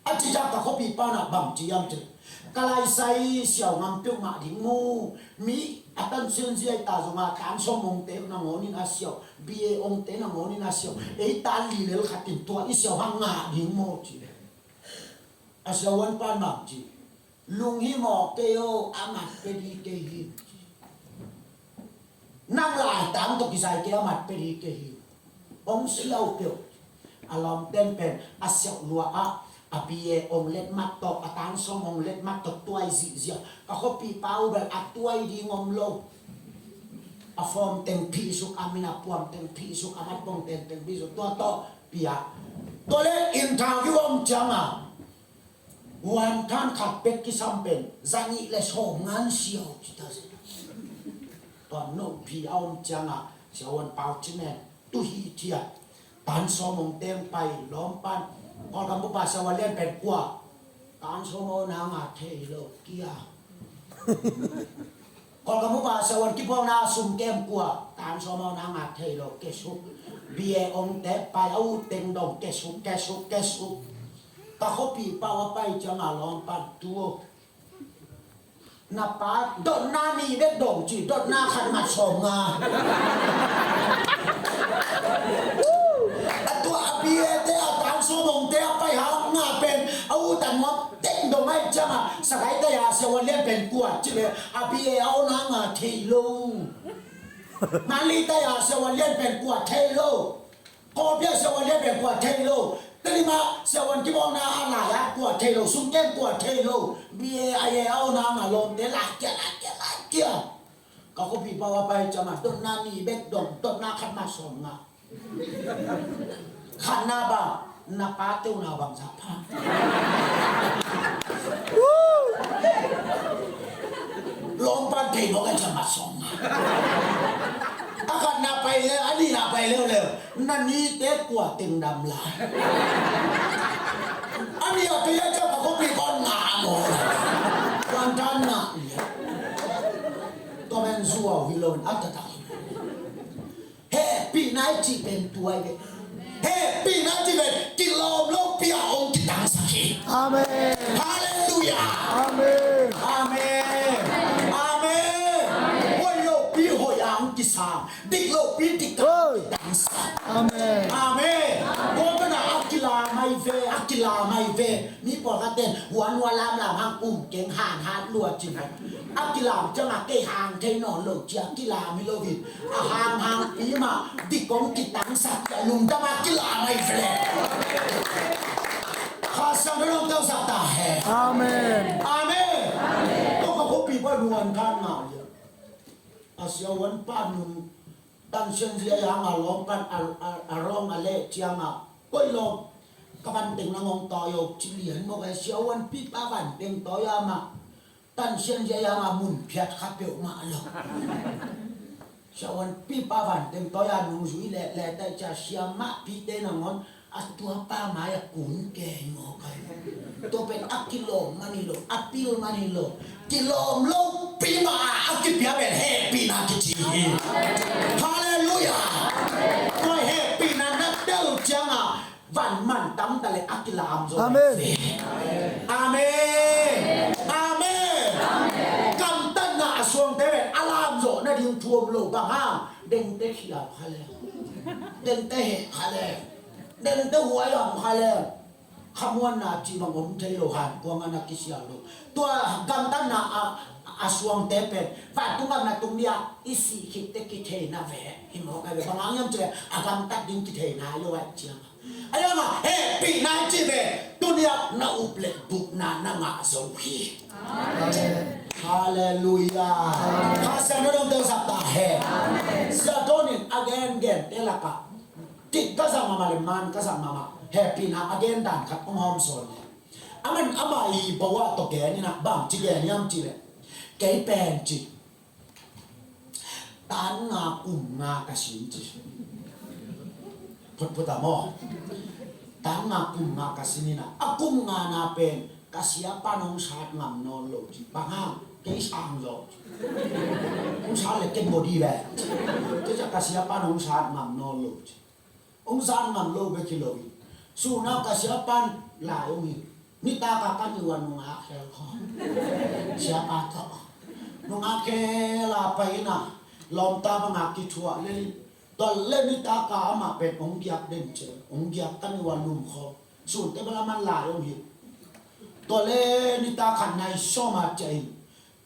A cih ciang ka khuapipa in ah bang ci hiam cih leh, ka laisai siau ngam peuhmah ding maw, mi a tansianzi ahi ta zongah tan sawm ongte nangawn in a siau, B A ongte nangawn in a siau, ei tan li lel khat in tua i siau hang ngah ding maw ci leh, a siavuanpa in bang ci, lung hi mawk kei o, a mat pia ding kei hi. Nang laitang tawh kizai kei a mat pia ding kei hi. Hong siau peuh. A lawmten pen a siau lua ah a B A ong letmat tawh, a tan sawm ong letmat tawh tuai zihziah. Ka khuapipa uh bel a tuai ding om lo. A form teng phihsuk, a min a puam teng phihsuk, a mat pong teng teng phihsuk, tua tawh pia. Tua le interview om ciangah vuanthan khat bek kisam pen zanih le sawmnga in siau ci ta zen. Tua nophi a om ciangah siavuan Pau Cin En tu hithiat, tan sawm ong teng pai, lawmpan, Kawlgam bupa siavuan lian pen kua, tan sawm ong nang a thei lo kia. Kawlgam upa siavuan kipawlna sum kem kua, tan sawm a awna nga thei lo, kesuk. B A ongte pai a, u teng dong, kesuk, kesuk, kesuk. Ka khuapi pau a pai cianga lawmpan tu aw. Na pa dotna nih bek dong ci, dotna khat mat sawm nga. A tua a B A te a tan sawm ongte a pai hang nga pen a u tan nuam teng dong ai cianga, Sagaing taya siavuan lian pen kua ci le, a B A a awna nga thei lo. Mandalay taya siavuan lian pen kua thei lo. Kawlpi a siavuan lian pen kua thei lo. Tedim a siavuan kipawlna a lai a kua thei lo. Sum kem kua thei lo. B A a ye a awna nga lawmte lai kia, lai kia, lai kia. Ka khuapi pau a pai cianga dotna nih bek dong, dotna khat mat sawm nga. Khatna bang, na pa teuna bang zah pha. Lawmpan thei mawk a cianga sawm nga. A khatna pai leu, a nihna pai leuleu. Na nite kua teng dam lai. A nih a pai a cianga ka khuapi pawl nga maw. Kuantan na. Tua men zuau hi lo in a taktak hi. Hehpihna i cih pen tua hi ve. Hehpihna i cih pen kilawm lopi a hong kitangsak hi. Amen. Halleluiah. Amen. Amen. Amen. Hoih lopi hoih a hong kisang, dik lopi dik a hong kitangsak. Amen. Amen. Tua pen a kilam ahi ve, a kilam ahi ve. Mi pawlkhat ten huan hua lamlam hang um keng, hang hat lua ci mawk. A kilam cianga kei hang thei nawn lo ci a kilam hi lo hi. A hang hangpi mah dik kong kitangsak ci a lungdam a kilam ahi ve le. Kha Siangtho in hong telsak ta hen. Amen. Amen. Tua ka khuapi pawl nuam khan ngah hi a. A siavuan pa nung Tan Sian Zia a hang a lawmpan a, a, a rawng a leh cianga, koi lawm, ka van teng nang hong tawi o ci lian mawk e. Siavuan pipa van teng tawi a mah Tan Sian Zia a hang a mun phiat kha peuhmah lo. Siavuan pipa van teng tawi a nungzui leh leh tai cia siamahpite nangawn a tua pa mai a kun kei mawk ai. Tua pen a kilawm man hi lo, a pil man hi lo. Kilawm lopi mah a, a kipia pen hehpihna kici hi. Halleluiah. Tua hehpihna na del cianga van man tam ta le a kilam zo. Amen. Amen. Amen. Gamtatna a suangte pen a lam zawh nading thu om lo, bang hang? Dengte khial kha le. Dengte heh kha le. Dengte huai hang kha le. Khamuanna cih bang om thei lo, hankuang a na kisial lo. Tua gamtatna a, a suangte pen vantung gam na tung dia i sih khit teh kitheina ve hi mawk ai ve. Bang hang hiam cih leh a gamtat ding kitheina hi lo ai ciang. Ai hang a hehpihna i cih pen tuni a na up leh gupna na ngah zo hi. Halleluiah. Kha Siangtho in hong telsak ta hen. Sia Don in a gengente lakah Tik ka zang mahmah le man ka zang mahmah. Hehpihna a gen dan khat hong hawm sawn le. Aman amah i bawa tawh gen in ah bangci gen hiam cih leh, kei pen ci, tan nga kum nga ka sin ci. Phutphut a maw? Tan nga kum nga ka sin in ah a kum nga na pen ka siapa'n hong sat ngam nawn lo ci. Bang hang? Kei sang zaw ci. Hong sat le ken body ve. Tua ciang ka siapa'n hong sat ngam nawn lo ci. Hong sat ngam lo bek hi lo hi. Sun a ka siapa'n lai hong hilh. Nitak a ka niu a nungak khel khawm. Siapa tawh nungak khel a pai in ah lawmta bang a kithuah lel in. Tua le nitak a amah pen hong giak den ciang, hong giak ka niu a lum khawm. Sun teh bel aman lai hong hilh. Tua le nitak khat nai sawm a ciah in,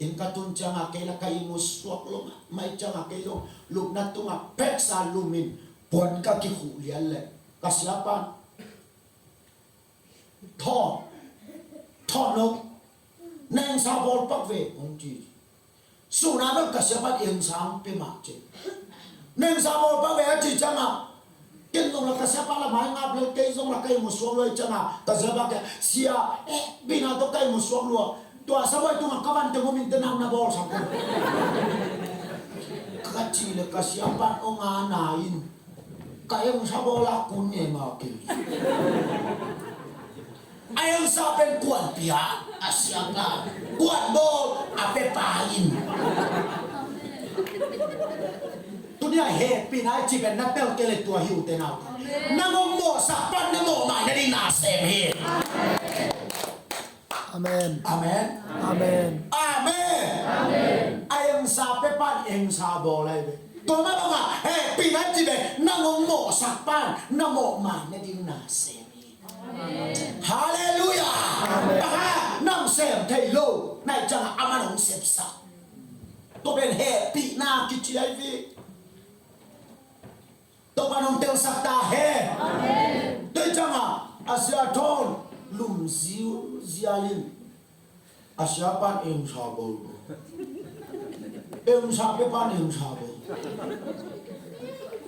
inn ka tun ciang a kei la ka ihmu suak lo, mai ciang a kei zong lupna tung a peksa lum in puan ka kikhuh lian leh ka siapa'n, "Thawn, thawn no, na engsa bawl pak ve," hong ci. Sun a bel ka siapa'n engsa hong pia mah ci. "Na engsa bawl pak ve," a cih ciang a, ken zong la ka siapa la mai ngap lel, kei zong la ka ihmu suak lo ciang a, ka siapa kiang, "Sia, eh, bina tawh ka ihmu suak lua. Tua sabuai tungah ka vante ngom in teh nang na bawlsak uh," ka cih leh ka siapa'n hong ana in, "Ka engsa bawl a kun nge ma kei?" A engsa pen kuan pia, a siapa kuan bawl a pepa in. Nia hehpihna i cih pen na tel kei leh tua hi uh te nau. Nang hong mawhsak pan na mawh mai nading na sem hi. Amen. Amen. Amen. Amen. A engsa pia pan engsa bawl lai ve. Tua mah bangah hehpihna i cih pen nang hong mawhsak pan na mawh mai nading na sem hi. Halleluiah. Bang hang nang sem thei lo na hih ciangah aman hong sepsak. Tua pen hehpihna kici ahi hi. Topa'n hong telsak ta hen. Tua ciangah a sia thawn lum ziauziau in a sia pan engsa bawl, engsa pia pan engsa bawl.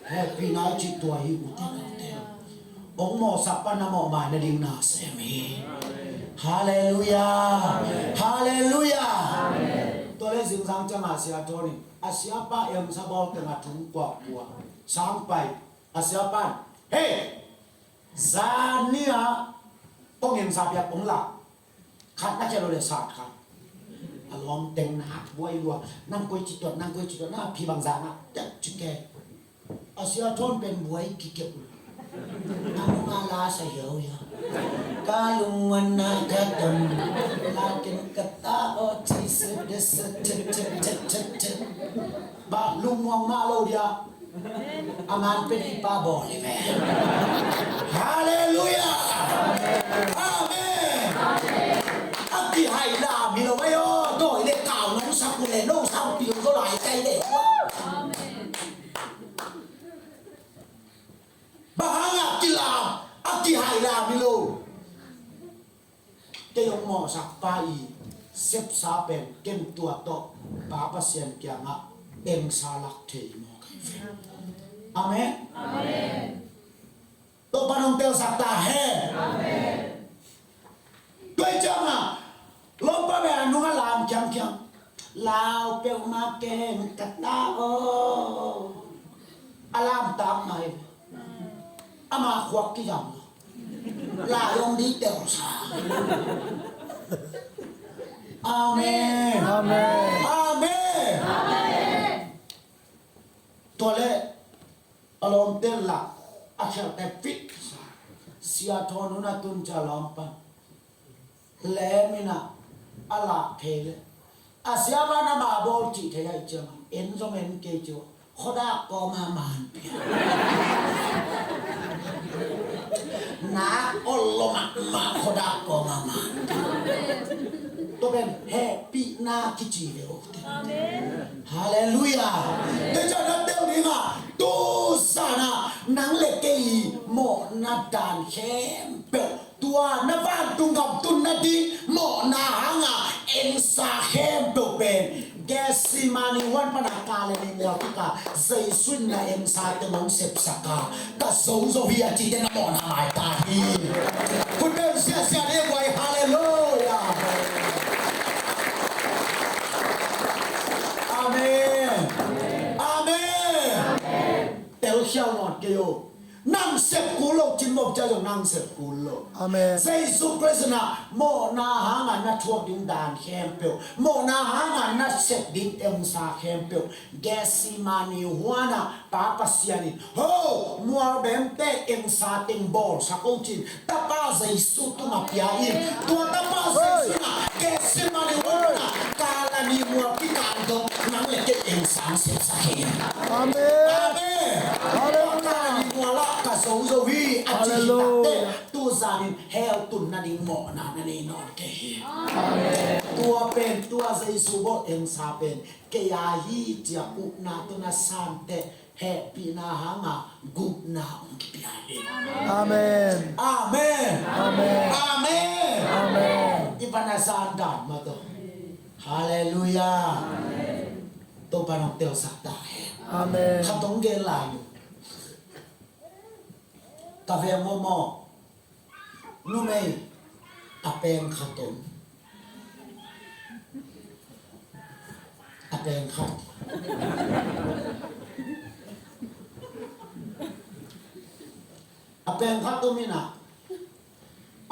Hehpihna i cih tua hi uh te nau te. Hong mawhsak pan na mawh mai nading na sem hi. Halleluiah. Halleluiah. Tua leh zingsang ciangah a sia thawn in a siapa engsa bawl tengah thung kuahkuah sang pai. A siapa in, "Hei, zan ni-a kong engsa piak kong lak khat na khia lo leh sat khat." A lawm teng na buai lua, "Nang koi ci tuat, nang koi ci tuat, na phi bang zan ah tek ci ke." A sia thawn pen buai kikep. A nung a la sa hiau hiau. Ka lungmuanna ka ton, la ken ka ta aw ci se de se te te te te te. Ba lungmuang mah lo dia. A man pen i pa bawl hi ve. Halleluiah. Amen. A kihaih lam hi lo mai aw. Dawi le kau nong sak uh le no sang pil zo lai kai le. Bang hang a kilam, a kihaih lam hi lo. Kei hong mawhsak pa i sepsa pen ken tua tawh Pa Pasian kiangah engsa lak thei mawk hi ve. Amen. Amen. Topa'n hong telsak ta hen. Amen. Tua ciangah lawmpa bel a nung a lam khiangkhiang. Lau peuhmah keng ka ta aw. A lam tak mai. Ama khuak kizang. Lai hong dih telsa. Amen. Amen. Amen. Tua leh a lawmte lak a khialte fit sa. Sia thawn hun a tun ciang lawmpa lem in a, a lak thei leh a siapa in amah bawl cih thei ahih ciangin en zong en kei ci uh. Khuadak kawma man pia. Nak ol lo mahmah khuadak kawma man pia. Tua pen hehpihna kici ve uh. Amen. Halleluiah. Tua ciang na tel ding a, tu zan a nang le kei mawhna dan khempeuh, tua na vantung gam tun nading mawhna hanga engsa khempeuh pen Gethsemane huan pana Kalvari mual kikal Jesu in na engsa teng hong sepsak a, ka zo zo hi a cihte na mawhna mai ta hi. Khut beng siasia ding guai. Halleluiah. Amen. Amen. Telkhial nawn kei o. Nang sep kul lo, cin mawh cia zong nang sep kul lo. Amen. Jesu Khrist in a mawhna hanga na thuak ding dan khempeuh, mawhna hanga na sep ding engsa khempeuh, Gethsemane huana Pa Pasian in, ho, mual bemte engsa teng bawlsak o cin Tapa Jesu tungah pia in, tua Tapa Jesu in a Gethsemane huana Kalvari mual kikal dong nang le kei engsa sepsak hi. Amen. Amen. Halleluiah. Kalvari mual ah ka zo zo hi a cih hi takte, tu zanin hell tun nading mawhna na nei nawn kei hi. Amen. Tua pen, tua Jesu bawl engsa pen kei a hi ci-a upna tawh na sante hehpihna hanga gupna hong kipia hi. Amen. Amen. Amen. Amen. Amen. I pan a zan dan mah tawh. Halleluiah. Amen. Topa nong telsak ta hen. Amen. Khat hong gen lai ni. Ka veng mawhmawh. Numei a peng khat om. A peng khat. A peng khat om in a,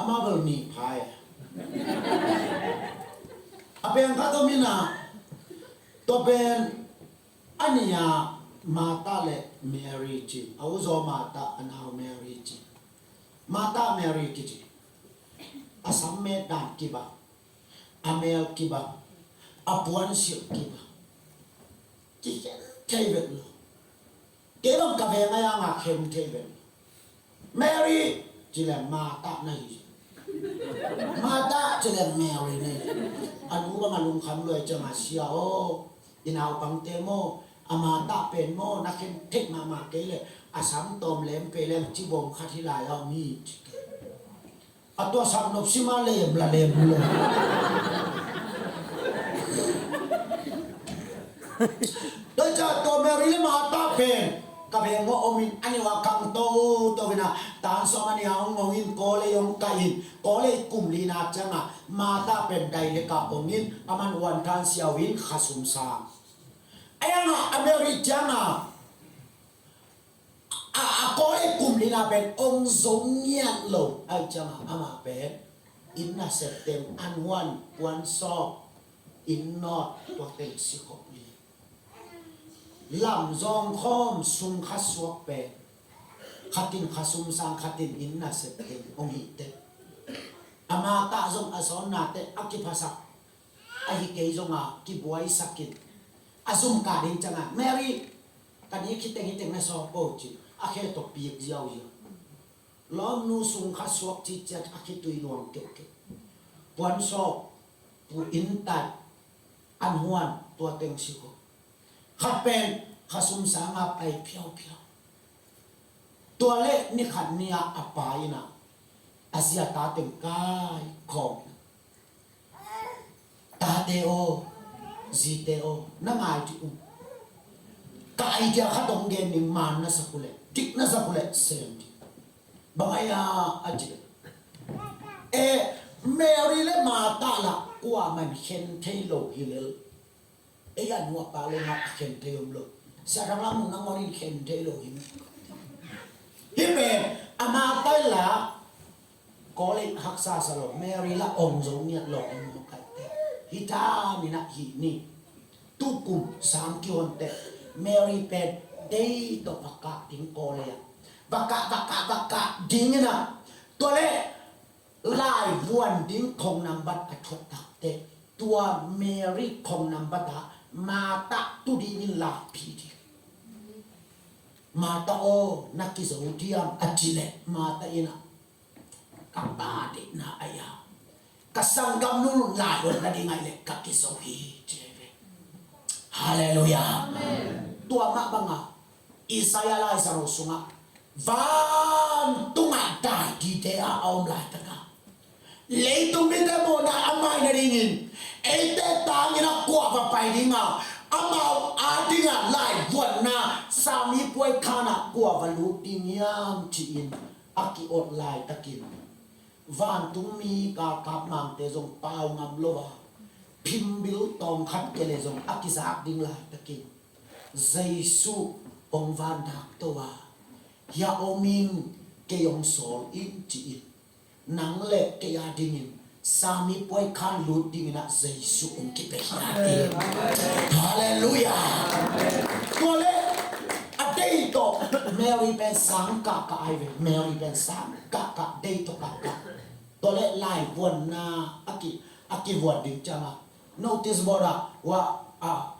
amah bel mi phai. A peng khat om in a, tua pen a nih a Martha le Mary ci, a uzaw Martha, a nau Mary ci. Martha, Mary kici. A sam met dan kibang, a mel kibang, a puansilh kibang. Kikhen thei vet lo. Kei bang ka veng a, a nga khen thei vet lo. Mary ci leng Martha na hi. Martha ci leng Mary na hi. A nu bang a lungkham lua ciang a, sia aw, i naupangte maw, a Martha pen maw na khen thei mahmah kei leh a sam tawm lem kei leng ci bawm khat hi lai a om hi ci. A tua sak nop sima lem la lem lo. Tua ciang tua Mary le Martha pen ka veng uah om in, a nih uah kang toto in a, tan sawm a nih a hong ngong in, college hong kah in, college kum lina ciang a Martha pen dailek a ong in, a man uan than siau in, khasum sang. A yang a, a Mary ciang a, a, a college kum lina pen ong zo ngiat lo. Ahih ciang a amah pen inn nasep teng, an huan, puan sawp, inn nawt, tua teng si khop li. Lam zawng khawm, sum kha suak pen, khat in khasum sang, khat in inn nasep teng ong hi teh. A Martha zong a zawnnate a kiphasak, ahi kei zong a kibuaisak in, a zum kah ding ciang a, Mary, ka inn khiteng hiteng na sawp o ci, a khe tawh pik ziauziau. Lawmnu sum kha suak citciat, a khitui luang keuhkeuh. Puan sawp, pu inn tai, an huan, tua teng si khop. Khat pen khasum sang a pai phiauphiau. Tua leh ni khat ni a a pa in a, a zia ta teng kaikhawm in a, tate aw, zite aw, na ngai dih un. Ka idea khat ong gen ning, man na sak uh leh, dik na sak uh leh sem dih. Bang a hia a ci leh, e, Mary le Martha lah kuaman khen thei lo hi lel. Ei a nu a pa le ngat a khen thei om lo. Sia Thang Lam Mung nangawn in khen thei lo hi. Hih pen a Martha lah college haksa sa lo, Mary lah ong zo ngiat lo, ong mawk kai te. Hih ta mi na hi ni. Tukum sang kihon te, Mary pen dei tawh va kah ding college a, va kah, va kah, va kah ding in a. Tua leh laivuan ding khong nambat a thuak tak teh, tua Mary khong nambat ah Martha tu dingin laiphi ding. Martha aw, na kizo diam a ci leh, Martha in a, ka Pa deihna a hia, ka sanggamnu laivuan nading ahih leh ka kizo hi, ci ve. Halleluiah. Amen. Tua mah bangah Isaiah laizang sungah, vantungah daitite a a om laitakah, leitung mite mawhna a mai nadingin, eite tangin a kua va pai ding a, amau adingah laivuanna Sami puai khanah kua va lut ding hiam, ci-in a ki-awt laitakin, vantungmi galkap mangte zong pau ngam lo a, phimbil tawng khat kia leh zong a kizak ding laitakin, Jesu ong van dak to a, hia om ing, kei ong sawl ing, ci-in, nang le kei adingin Sami puai khan lut dingin ah Jesu ong kipia hi. Halleluiah. Tua leh a dei tawh Mary pen sang kahkah ahi ve. Mary pen sang kahkah, dei tawh kahkah. Tua leh laivuanna a ki, a kivuan ding ciang a, notice board ah, ua, a,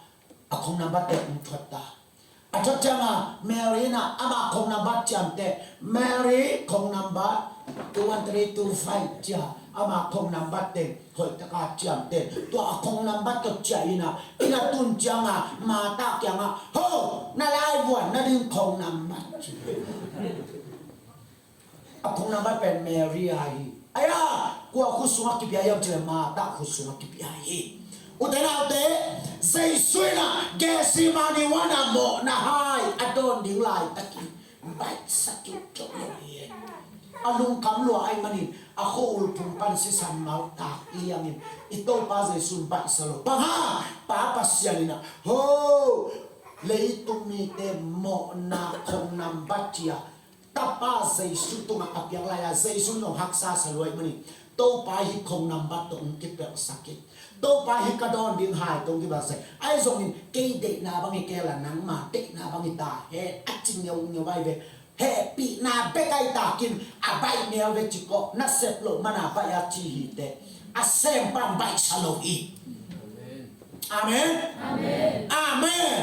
a khong nambat te ong thuat ta. A thuat ciang a Mary in a, ama khong nambat ciamteh, Mary khong nambat two one three two five ci-a, ama khong nambat teng hoih taka ciamteh. Tua a khong nambat tawh ciah in a, inn a tun ciang a Martha kiangah, ho, na laivuan nading khong nambat ci. A khong nambat pen Mary ahi. Aia, kua khut sungah kipia hiam cih leh Martha khut sungah kipia hi. Ute naute, Jesu in a Gethsemane huan a mawhna hai a dawn ding laitakin baihsa kiukiau lo hi. A lungkham lua ahih manin a khua-ul phung pan sisan mau tak liangin i Topa Jesu in baihsa lo. Bang hang? Pa Pasian in a, ho, leitung mite mawhna khong nambat ci-a, Tapa Jesu tungah a piak lai-a Jesu in hong haksa sa lua ahih manin, Topa hih khong nambat tawh hong kipelhsak hi. Topa hi ka dawn ding hai tong kibang se. Ahi zongin kei deihna bang hi kei la nangma deihna bang hi ta hen a ci ngeungeu ahi ve. Hehpihna bek ahi takin a baih neu ve ci kawh, na sep loh mana baih a ci hi teh. A sempa baihsa lo hi. Amen. Amen. Amen.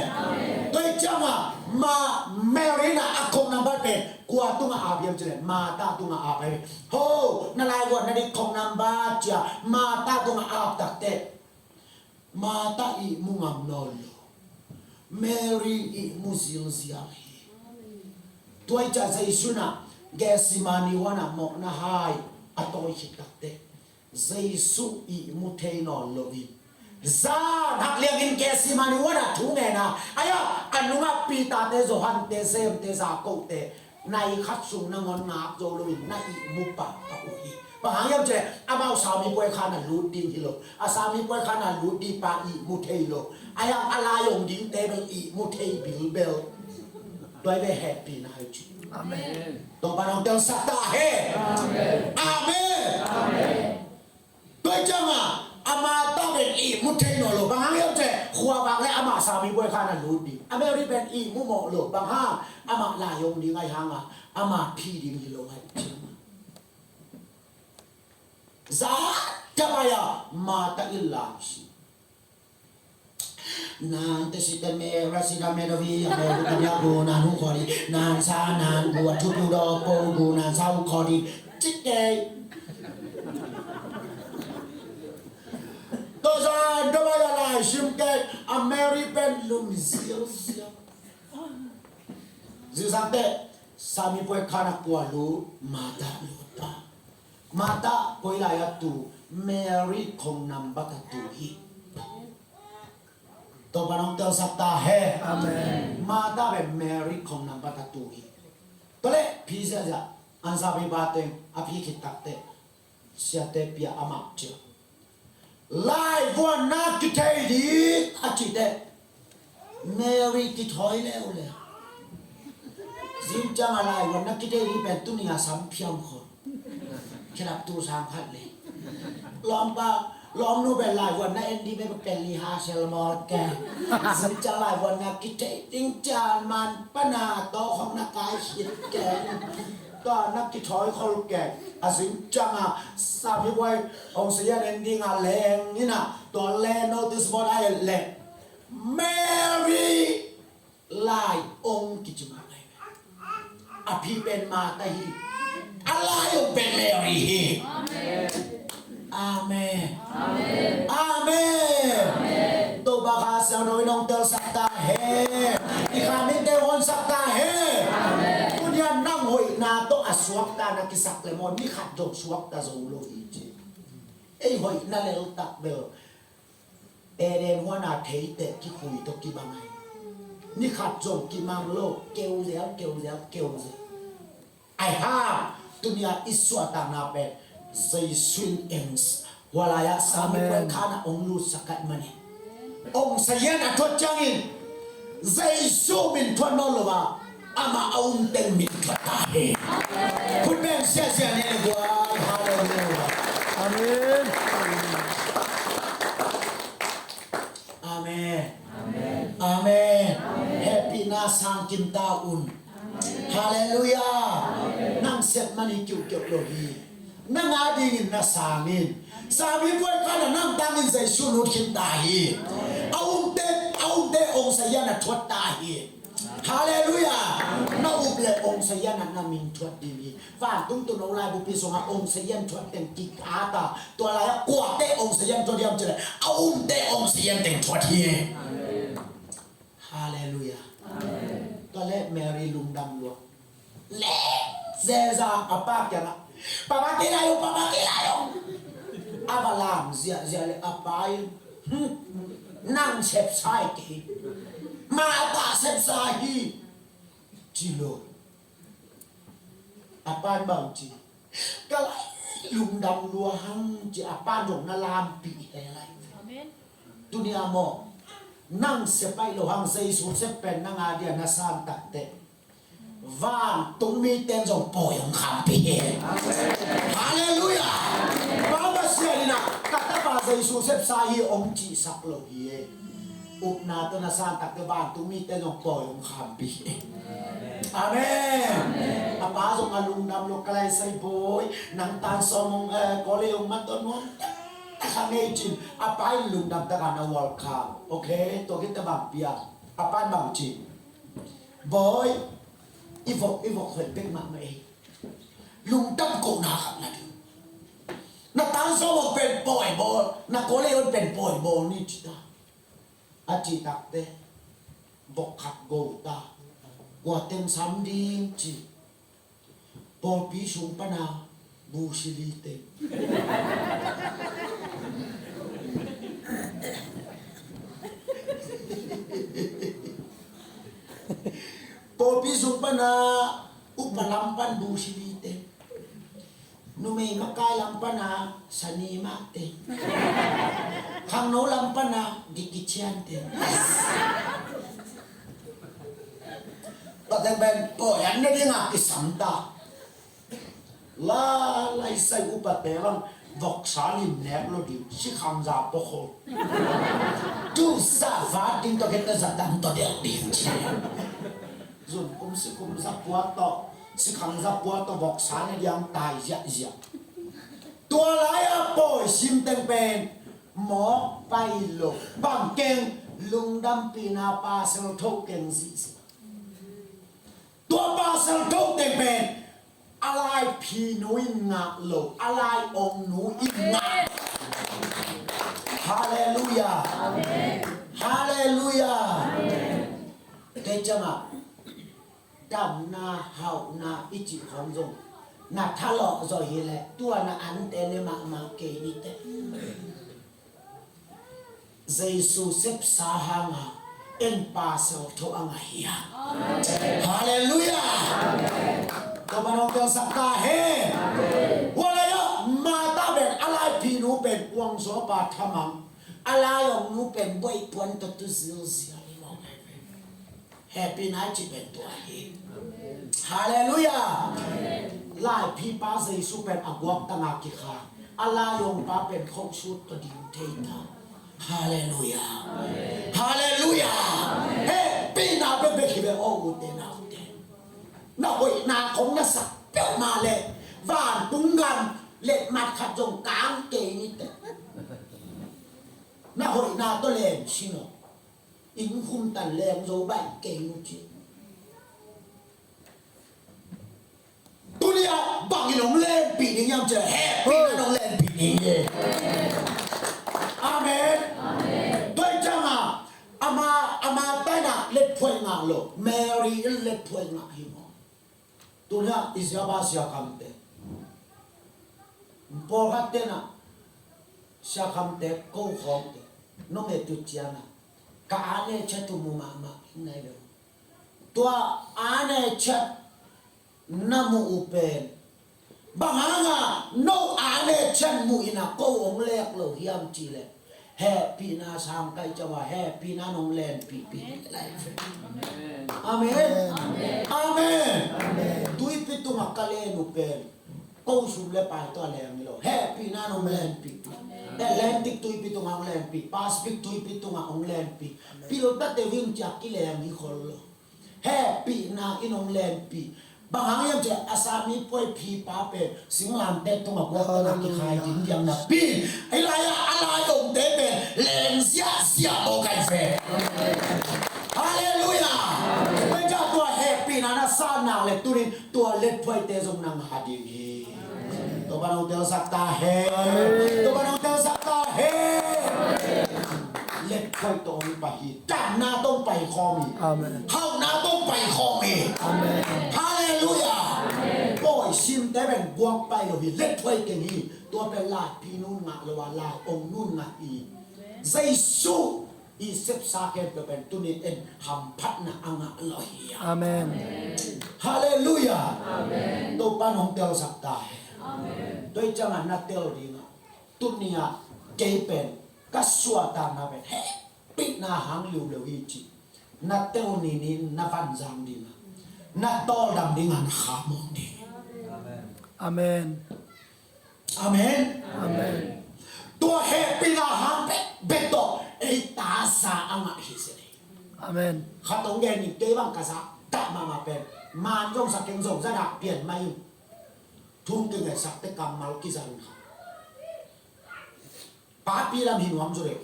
Tua hi ciangah ma Mary na a khong nambat pen kua tungah ap hiam cileh Martha tungah ap ahi ve. Ho, na laivuan na dik khong nambat cia Martha tungah ap takteh Martha ihmu ngam nawn lo. Mary ihmu zilzial hi. Tua hi ciah Jesu na Gethsemane huanah mawhna hai a tawi khit takteh Jesu ihmu thei nawn loin zan hak liangin Gethsemane huanah thu ngen a, aia a nungah Peter te, Johan te, James te, Jakob te nai khat sung nangawn ngak zo loin na ihmu pah pah uh hi. Bang hang hiam cileh amau sami puai khan a lut ding hi lo. A sami puai khan a lut ding pa ihmu thei lo. Aia a lai ong dingte bel ihmu thei bilbel. Tua hi ve hehpihna hi ci. Amen. Topa nong telsak ta hen. Amen. Amen. Tua hi ciangah a Martha pen ihmu thei nawn lo. Bang hang hiam cileh khua vak le amah sami puai khan a lut ding. A Mary pen ihmu mawh lo. Bang hang amah lai ong ding ahi hangah amah phi ding hi lo ahi ciangah. Za tapai a Martha in lai si. Nan te si te me ra si da me da vi a me ru ka nya gu nan hu kho di nan sa nan gu a thu piu do po gu nan sa hu kho di. Cik kei. Tua zan tua bai a lai sim kei a Mary pen lum ziau ziau. Zingsang teh sami puai khan a kua lut Martha lut pa. Martha koi lai a tu, Mary khong nambat a tu hi. Topa nong telsak ta hen. Amen. Martha pen Mary khong nambat a tu hi. Tua leh phi ziahziah ansa pei pa teng a phi khit takteh siate pia amah cia laivuanna kithei ding a cih teh Mary kithawi leuleu. Zing ciangah laivuanna kithei ding pen tuni a sam phiam khol. Khedap tu sang khat le lawmpa lawmnu pen laivuanna en ding pen pen li ha sel mawl keng. Zing ciang laivuanna kithei ding ciang man pana tawh khong na kai khit keng. Tua na kithawi khol keng. A zing ciangah sami puai ong sayan en ding a leng ina tua leng notice board a et leh Mary lai ong kici mah lai. A phi pen Martha hi. A lai ong pen Mary hi. Amen. Amen. Amen. Topa kha siangtho in ong telsak ta hen. I kha mite honsak ta hen. Tunia nang hoihna tawh a suakta na kisak le maw, ni khat zong suakta zo lo hi ci. Ei hoihna leltak bel Eden huana theite kikhui tawh kibang ahi. Ni khat zong kimang lo, keuzel keuzel keuzel. Ahi hang tunia i suahtakna pen Jesu in eng hua lai-ah sami puai khan a ong lutsak ahih manin ong sayan a thuat ciangin Jesu min thuat nawn lo a, amah a um teng min thuat ta hi. Khut beng siasia ni le guai. Halleluiah. Amen. Amen. Amen. Hehpihna sang kim ta un. Halleluiah. Nang sep man hi kiuhkeuh lo hi. Nang a dingin na sang in. Sami puai khan a nang tangin Jesu lut khin ta hi. A umte, a umte ong sayan a thuat ta hi. Halleluiah. Na up le ong sayan a na min thuat ding hi. Vantung tun ong laibupi sungah ong sayan thuat teng kik a ta. Tua lai-ah kuate ong sayan thuat hiam cih leh a umte ong sayan teng thuat hi. Halleluiah. Tua leh Mary lungdam lua. Leng zeza a pa kiangah, "Papa kei lai ung, papa kei lai ung." A va lam ziahziah leh a pa in, "Hmm, nang sepsa hi kei. Martha sepsa hi," ci lo. A pa in bang ci, "Ka lai lungdam lua hang," ci a pa in zong na lampih he lai. Amen. Tunia maw, nang sep ahi lo hang Jesu sep pen nang a dia na san takteh vantung mite in zong pawi hong khampih hi. Halleluiah. Pa Pasian in ah ka tapa Jesu sepsa hi hong cihsak lo hi e. Upna tawh na san takte vantung mite zong pawi hong khampih e. Amen. A pa zong a lungdam lo, ka lai sai bawi, nang tan sawm hong, eh, kawlei hong mat tawh nuam tak a kha ngei cin. A pa in lungdam tak a na welcome. Okay, tua khit teh bang pia? A pa in bang ci? Bawi, i vok, i vok hoih bek mahmah ei. Lungdam kohna khat na ding. Na tan sawm hong pen pawi bawl, na kawlei hong pen pawi bawl ni ci ta. A cih takte, vok khat go ta. Kua teng sam ding ci? Pawlpi sung pana Bruce Lee teng. Pawlpi sung pana upa lam pan Bruce Lee teng. Numei makai lam pana Sani Mah teng. Khangno lam pana Jackie Chan teng. Tua teng pen pawi an na ding a kisam ta. La lai sai upate bang voksa lim nek lo ding, sikhang za pawh khol. Tu sa vat ding tawh khit teh za dam tawh delh ding ci. Zun kum, sikhang za pua tawh, sikhang za pua tawh voksa na diang tai ziahziah. Tua lai-a pawi sim teng pen mawk pai lo, bang keng, lungdampihna pasal tho keng zihziah. Tua pasal tho teng pen a laiphinu in ngah lo, a lai-ong nu in ngah. Halleluiah. Halleluiah. Kei ciangah damna, hauhna i cih khawng zong na thalawh zawh hileh tua na ante ne mahmah kei ni teh. Jesu sepsa hanga en pasal tho a ngah hi a. Halleluiah. Tua pan hong telsak ta hen. Tua lai-ah Martha pen a laiphinu pen uangzawpa thamang, a lai-ong nu pen buaih puan tawh tu zilzial hi mawk. Hehpihna i cih pen tua hi. Halleluiah. Laiphipa Jesu pen a guaktanga kikha, a lai-ongpa pen khoksut tawh ding thei ta. Halleluiah. Halleluiah. Hehpihna bekbek hi ve aw ute naute. Na hoihna khong na sak peuhmah leh vantung gam letmat khat zong kang kei ni teh. Na hoihna tawh leng sin aw. Inn khumtan leng zo baih kei uh ci. Tuni-ah bangin hong lenpih ding hiam cih leh hehpihna in hong lenpih ding hi. Amen. Tua hi ciangah ama, ama taina letphuai ngah lo, Mary in letphuai ngah hi maw. Tuni-ah i ziapa Sia Kham te, pawlkhat tenah Sia Kham te ko khawm te, nong et uh ciangah ka ane chat uh mu mahmah in nai lo. Tua ane chat na muh uh pen bang hanga no ane chat muh inah ko hong lek lo hiam cih leh hehpihna sang kai cawa, hehpihna nong lenpihpih lai ve. Amen. Amen. Tuipi tungah ka len uh pen ko sum le pai tawh a leng hi lo. Hehpihna nong lenpihpih. Atlantic tuipi tungah hong lenpih, Pacific tuipi tungah hong lenpih. Piltate ving ciak kileng hi khol lo. Hehpihna in hong lenpih. Bang hang hiam cih leh a Sami puai phipa pen singlamteh tungah guaktana kikhai ding diang napi, hih lai-ah a lai-ongte pen leng ziahziah mawk ai ve. Halleluiah. Tua ciang tua hehpihna na sa nak leh tunin tua letphuaite zong nang ha ding hi. Topa nong telsak ta hen. Topa nong telsak ta hen. Letphuai tawh hong pai hi. Damna tawh hong pai khawm hi. Amen. Hauhna tawh hong pai khawm hi. Amen. Halleluiah. Pawi simte pen guak pai lo hi. Letphuai keng hi. Tua pen laiphinu in ngah lo a, lai-ong nu in ngah hi. Jesu i sepsa khempeuh pen tuni en hamphatna a ngah lo hi a. Amen. Halleluiah. Amen. Topa nong telsak ta hen. Amen. Tua hi ciangah na tel dingah, tuni-ah kei pen ka suahtakna pen hehpihna hang liuleu hi ci. Na tel ninin na vanzang dingah, na tawldam dingah na khamawng ding. Amen. Amen. Amen. Tua hehpihna hang bekbek tawh ei taza a ngah hi zen hi. Amen. Khat hong gen ning, kei bang ka zahtak mahmah pen, man zong sa keng, zong zadah pian mah in, thu kingaisak teh kammal kizang kha. Papi lam hi nuam zaw leh,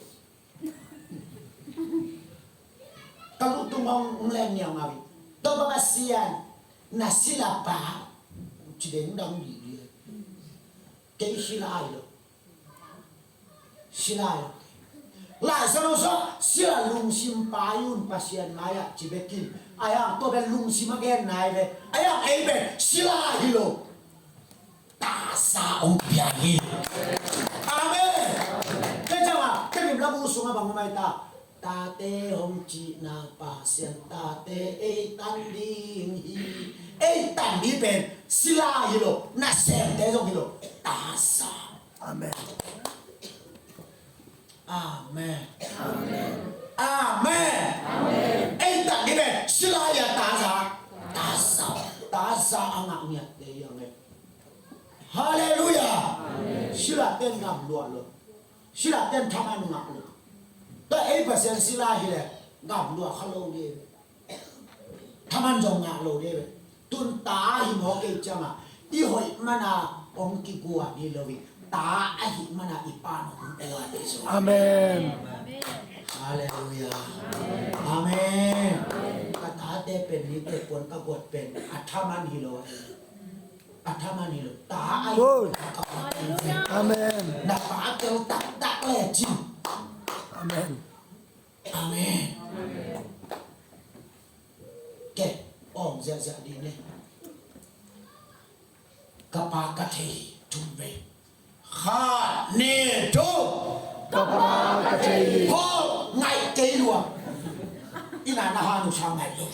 ka lutung hong leng niau ngau hi. Topa Pasian, na sila pa ci dengdang dih dih. Kei sila hi lo. Sila hi lo. Lai Siangtho sung sila lungsim pai un Pasian mai-ah ci bek in. Ahi hang tua pen lungsim a gen nai ve. Ahi hang ei pen sila hi lo. Taza hong pia hi. Amen. Tua ciangin tua lim labu sungah bang om ai ta? Tate hong cihna Pasian, tate ei tan ding hi. Ei tan ding pen sila hi lo, nasemte zong hi lo. Taza. Amen. Amen. Amen. Amen. Ei tan ding pen sila hi a, taza. Taza. Taza a ngah ngiatte hi hang e. Halleluiah. Amen. Sila ten ngam lua lo. Sila ten thaman ngah lo. Tua ei Pasian sila hi leh ngam lua kha lo ding. Thaman zong ngah lo ding. Tun ta hi mawk ei ciangin i hoih mana hong kiguan hi lo hi. Ta ahih mana i Pa'n hong guan hi zaw. Amen. Halleluiah. Amen. Ka tate pen nite puan ka guat pen a thaman hi lo hi. A thaman hi lo. Ta a hi. Amen. Na pa tel taktak lecin. Amen. Amen. Ke, ong ziahziah dih ne. Ka pa ka thei thum vei. Khat, nih, thum. Ka pa ka thei hi. Ho, ngaih kei lua. Ina na ha nu sa ngaih lo.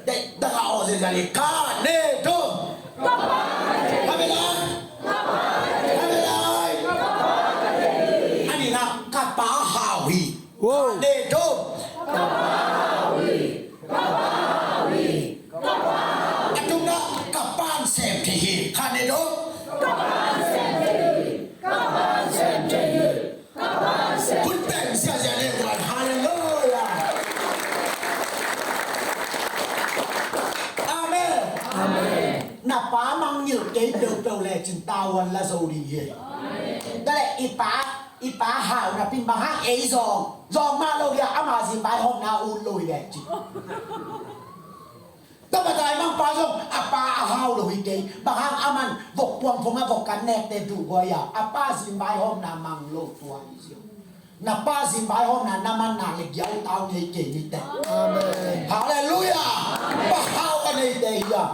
Dei, dang a aw zen zen li. Khat, nih, thum. Ka pa ka thei. Ka pe lai. Ka pe lai. Ani na ka pa hau hi. Wow. Khat, nih, thum. Ka pa hau hi. Ka pa hau hi. Ka pa hau hi. A thumna, ka pa'n sem thei hi. Khat, nih, thum. Ka pa'n sem thei hi. Ka pa'n sem thei hi. Hun peng ziahziah le guan. Halleluiah. Amen. Amen. Na pa mangngilh kei peuhpeuh lecin tavuan la zo ding hi. Tua leh i pa, i pa hau napi in bang hang ei zawng, zawng mah lo hi a, ama zingvaihawmna ut lo hi lecin. Tapa taimangpa zong a pa a hau lo hi kei. Bang hang, aman vok puangphong a vok kan nekte duh guai a, a pa zingvaihawmna mang lo tua hi ziau. Na pa zingvaihawmna na man nak leh giautau nei kei ni teh. Amen. Halleluiah. Pa hau a neite hi a.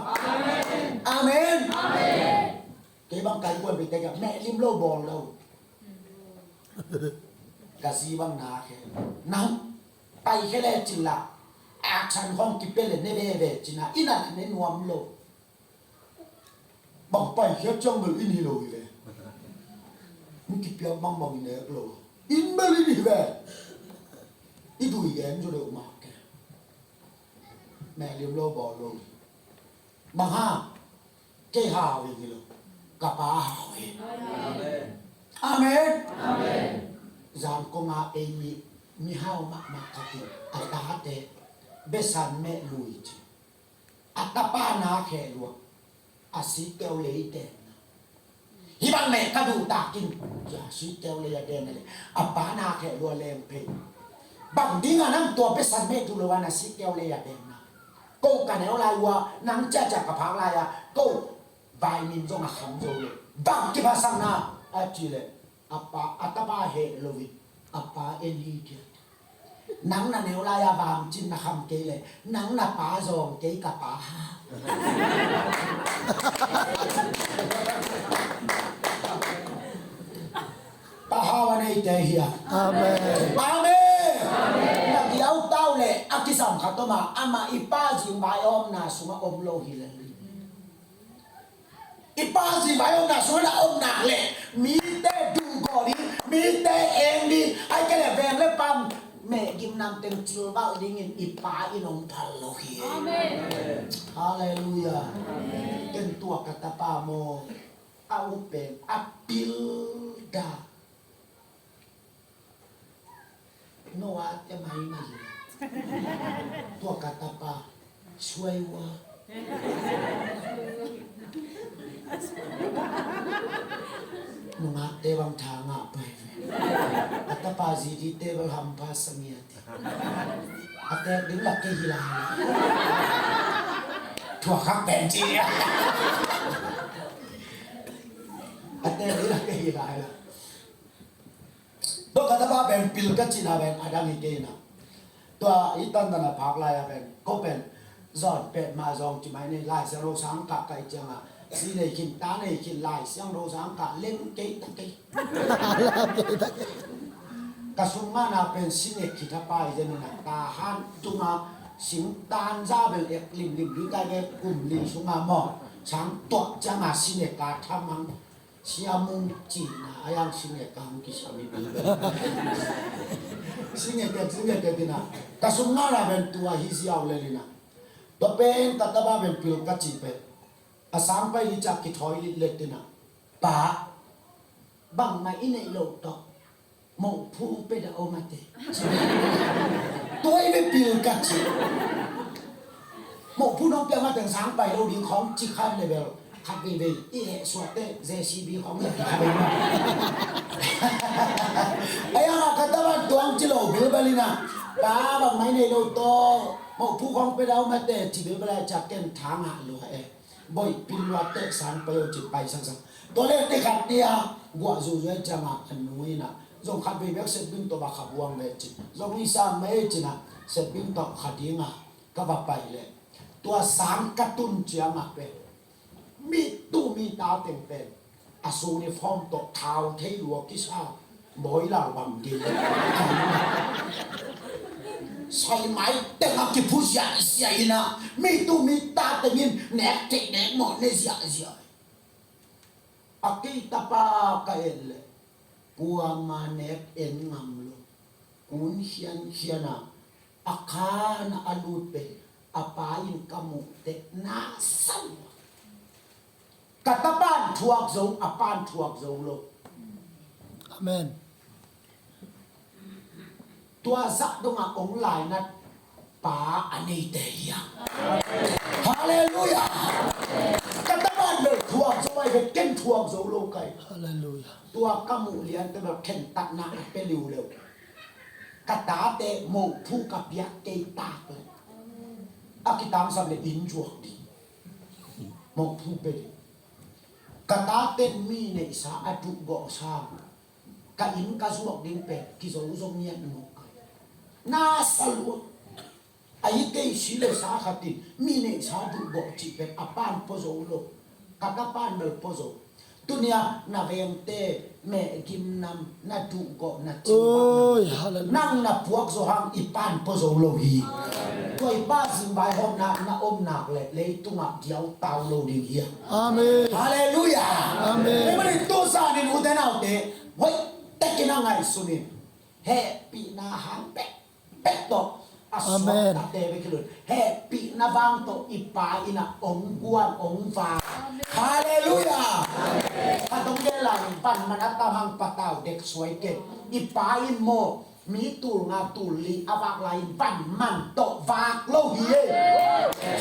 Amen. Amen. Kei bang ka innkuanpihte kiang mehlim lo bawl lo. Ka zi bang na khe. Nang paikhia lecin la, action khawng kipia leh ne veve cin a, inn ah ne nuam lo. Bang paikhia ciang bel inn hi lo hi ve. Hong kipiak bangbang i nek lo. Inn bel inn hi ve. I dui gen zaw deuh mah ke. Mehlim lo bawl lo. Bang hang? Kei hau hi lo, ka pa hau hi. Amen. Amen. Amen. Zan kong a ei mi, mi hau mahmah khat in a tate besan meh lui ci. A tapa na khe lua, a sikeu lei teng na. Hih bang meh ka duh tak in, a sikeu lei a teng na le. A pa na khe lua leng phei. Bang ding a nang tua besan meh duh lo a na sikeu lei a teng na. Ko ka neu lai ua, nang ciahciah ka phak lai a, ko vai min zong a kham zo lo. Bang kiphatsakna a cih leh, a pa, a tapa heh lo in, a pa en hi kei. Nang na neu lai a vamcin na kham kei leh, nang na pa zawng kei, ka pa ha. Pa hau a neite hi a. Amen. Amen. Na giautau leh a kisam khat om a, amah i pa zingvaihawmna sungah om lo hi lel. I pa zingvaihawmna sungah na om nak leh mite duhgawh ding, mite eng ding, ahih kei leh veng le pam mehgim nam teng cilvalh dingin i pa in hong phal lo hi. Amen. Halleluiah. Amen. Ken tua ka tapa maw, a ut pen a pil dah. Noah te mai mai. Tua ka tapa suai ua. Nungakte bang tha ngah pai. A tapa zi dite bel hampha sa ngiat. A tek ding la kei hi lai. Thuak khak pen ci. A tek ding la kei hi lai la. Tua ka tapa pen pil ka cihna pen a dang hi kei na. Tua i tantan a phak lai a pen ko pen zawn pet mah zong ci mai nei, Lai Siangtho sang kah ka hih ciangin si nei khin, ta nei khin, Lai Siangtho sang kah lem kei ta kei. Ka sum ngahna pen si nek khit a pai zen in a, ta han tung a sing tan za bel ek limlim ding kai ve, kum li sung a maw, sang tuak ciangin si nek ka tham hang. Sia Mung cihna a yang si nek ka hong kisam hi bil. Si nek tek, si nek tek in a, ka sum ngahna pen tua hi ziau lel in a. Tua pen ka tapa pen pil ka cih pen a sang pai ni ciang kithawi litlet in a, Pa, bangmah i neih loh tawh mohphu pia dah om a te. Tua i bia pil ka ci. Mohphu nong pia mah teng sang pai lo ding khawng ci khat le bel khat veivei i heh suakte J C B khawng le khat veivei. A yang a ka tapa tuang ci lo bilbel in a, Pa, bangmah i neih loh tawh mohphu khawng pia dah om a te ci bilbel a, ciang ken tha ngah lua e. Boih pil lua teh sang pai o ci pai sang sang. Tua leh te khat ni a guah zuzuai ciangin a nu in a zong khat vei bek Setbing tawh va kha buang ve ci. Zong i sang mah e ci in a Setbing tawh kha ding a ka va pai leh, tua sang ka tun ciangin pen mi tu mi ta teng pen a uniform tawh thau thei lua kisa bawi lau bang ding. Sai mai teng a kiphu ziahziah in a, mi tu mi ta teng in nek theih nek mawh ne ziahziah. A kei tapa ka et leh kuamah nek en ngam lo. Kun khiankhian a, a khan a lut pen a pa in ka muh teh na sa lua. Ka tapa in thuak zo, a pa in thuak zo lo. Amen. Tua zah dongah hong lainat pa a neite hi a. Halleluiah. Ka tapa in bel thuak zo ai ve, ken thuak zo lo kai. Halleluiah. Tua ka muh liante bel khentatna a pia liuleu. Ka tate mohphu ka piak kei tak le a kitangsam le inn zuak ding. Mohphu pia ding. Ka tate mi neihsa a duhgawh sa ka inn ka zuak ding pen kizo zo ngiat mawk kai. Na sa lua. A hi kei si le sa khat in mi neihsa duhgawh cih pen a pan pua zo lo. Ka ka pan bel pua zo. Tunia na vengte meh gimnam na duhgawh na cih. Oi, hallelujah. Nang na puak zo hang i pan pua zo lo hi. Tua i pa zingvaihawmna na om nak le leitungah diautau lo ding hi a. Amen. Halleluiah. Amen. Tua manin tu zanin ute naute hoih takin a ngaihsun in hehpihna hang pek pek tawh a suaktate bek hi lo in hehpihna vang tawh i pa in a hong guan hong vak. Halleluiah. A dong gen lai in vanman a tam hang patau dek suai ken. I pa in maw mi tul nga tul li a vak lai in vanman tawh vak lo hi e.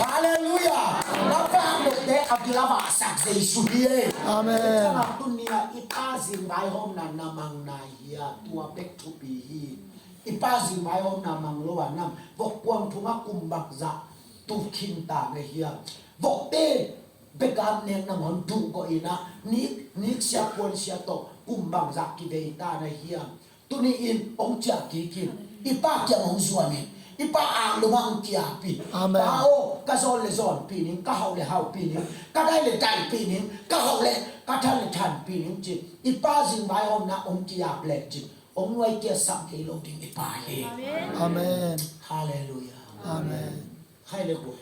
Halleluiah. A vak lote a gil a vahsak Jesu hi e. Amen. Cangah tuni a i pa zingvaihawmna na mang nai hi a, tua bek thupi hi. I pa zingvaihawmna mang lo a nam vok kuang phung a kum bangzah tu khin ta na hiam? Vokte bekam nek nangawn duhgawh in a nik, nik sia puan sia tawh kum bangzah kivei ta na hiam? Tuni in hong ciah kik in, i pa kiang hong zuan in, i pa anglum ah hong kiap in. Amen. Pa aw, ka zawn le zawnpih ning, ka hauh le hauhpih ning, ka dai le daipih ning, ka hauh le ka than le thanpih ning ci. I pa zingvaihawmna hong kiap le ci. Hong nuai kiasak kei lo ding i pa hi. Amen. Halleluiah. Amen. Khai le guai.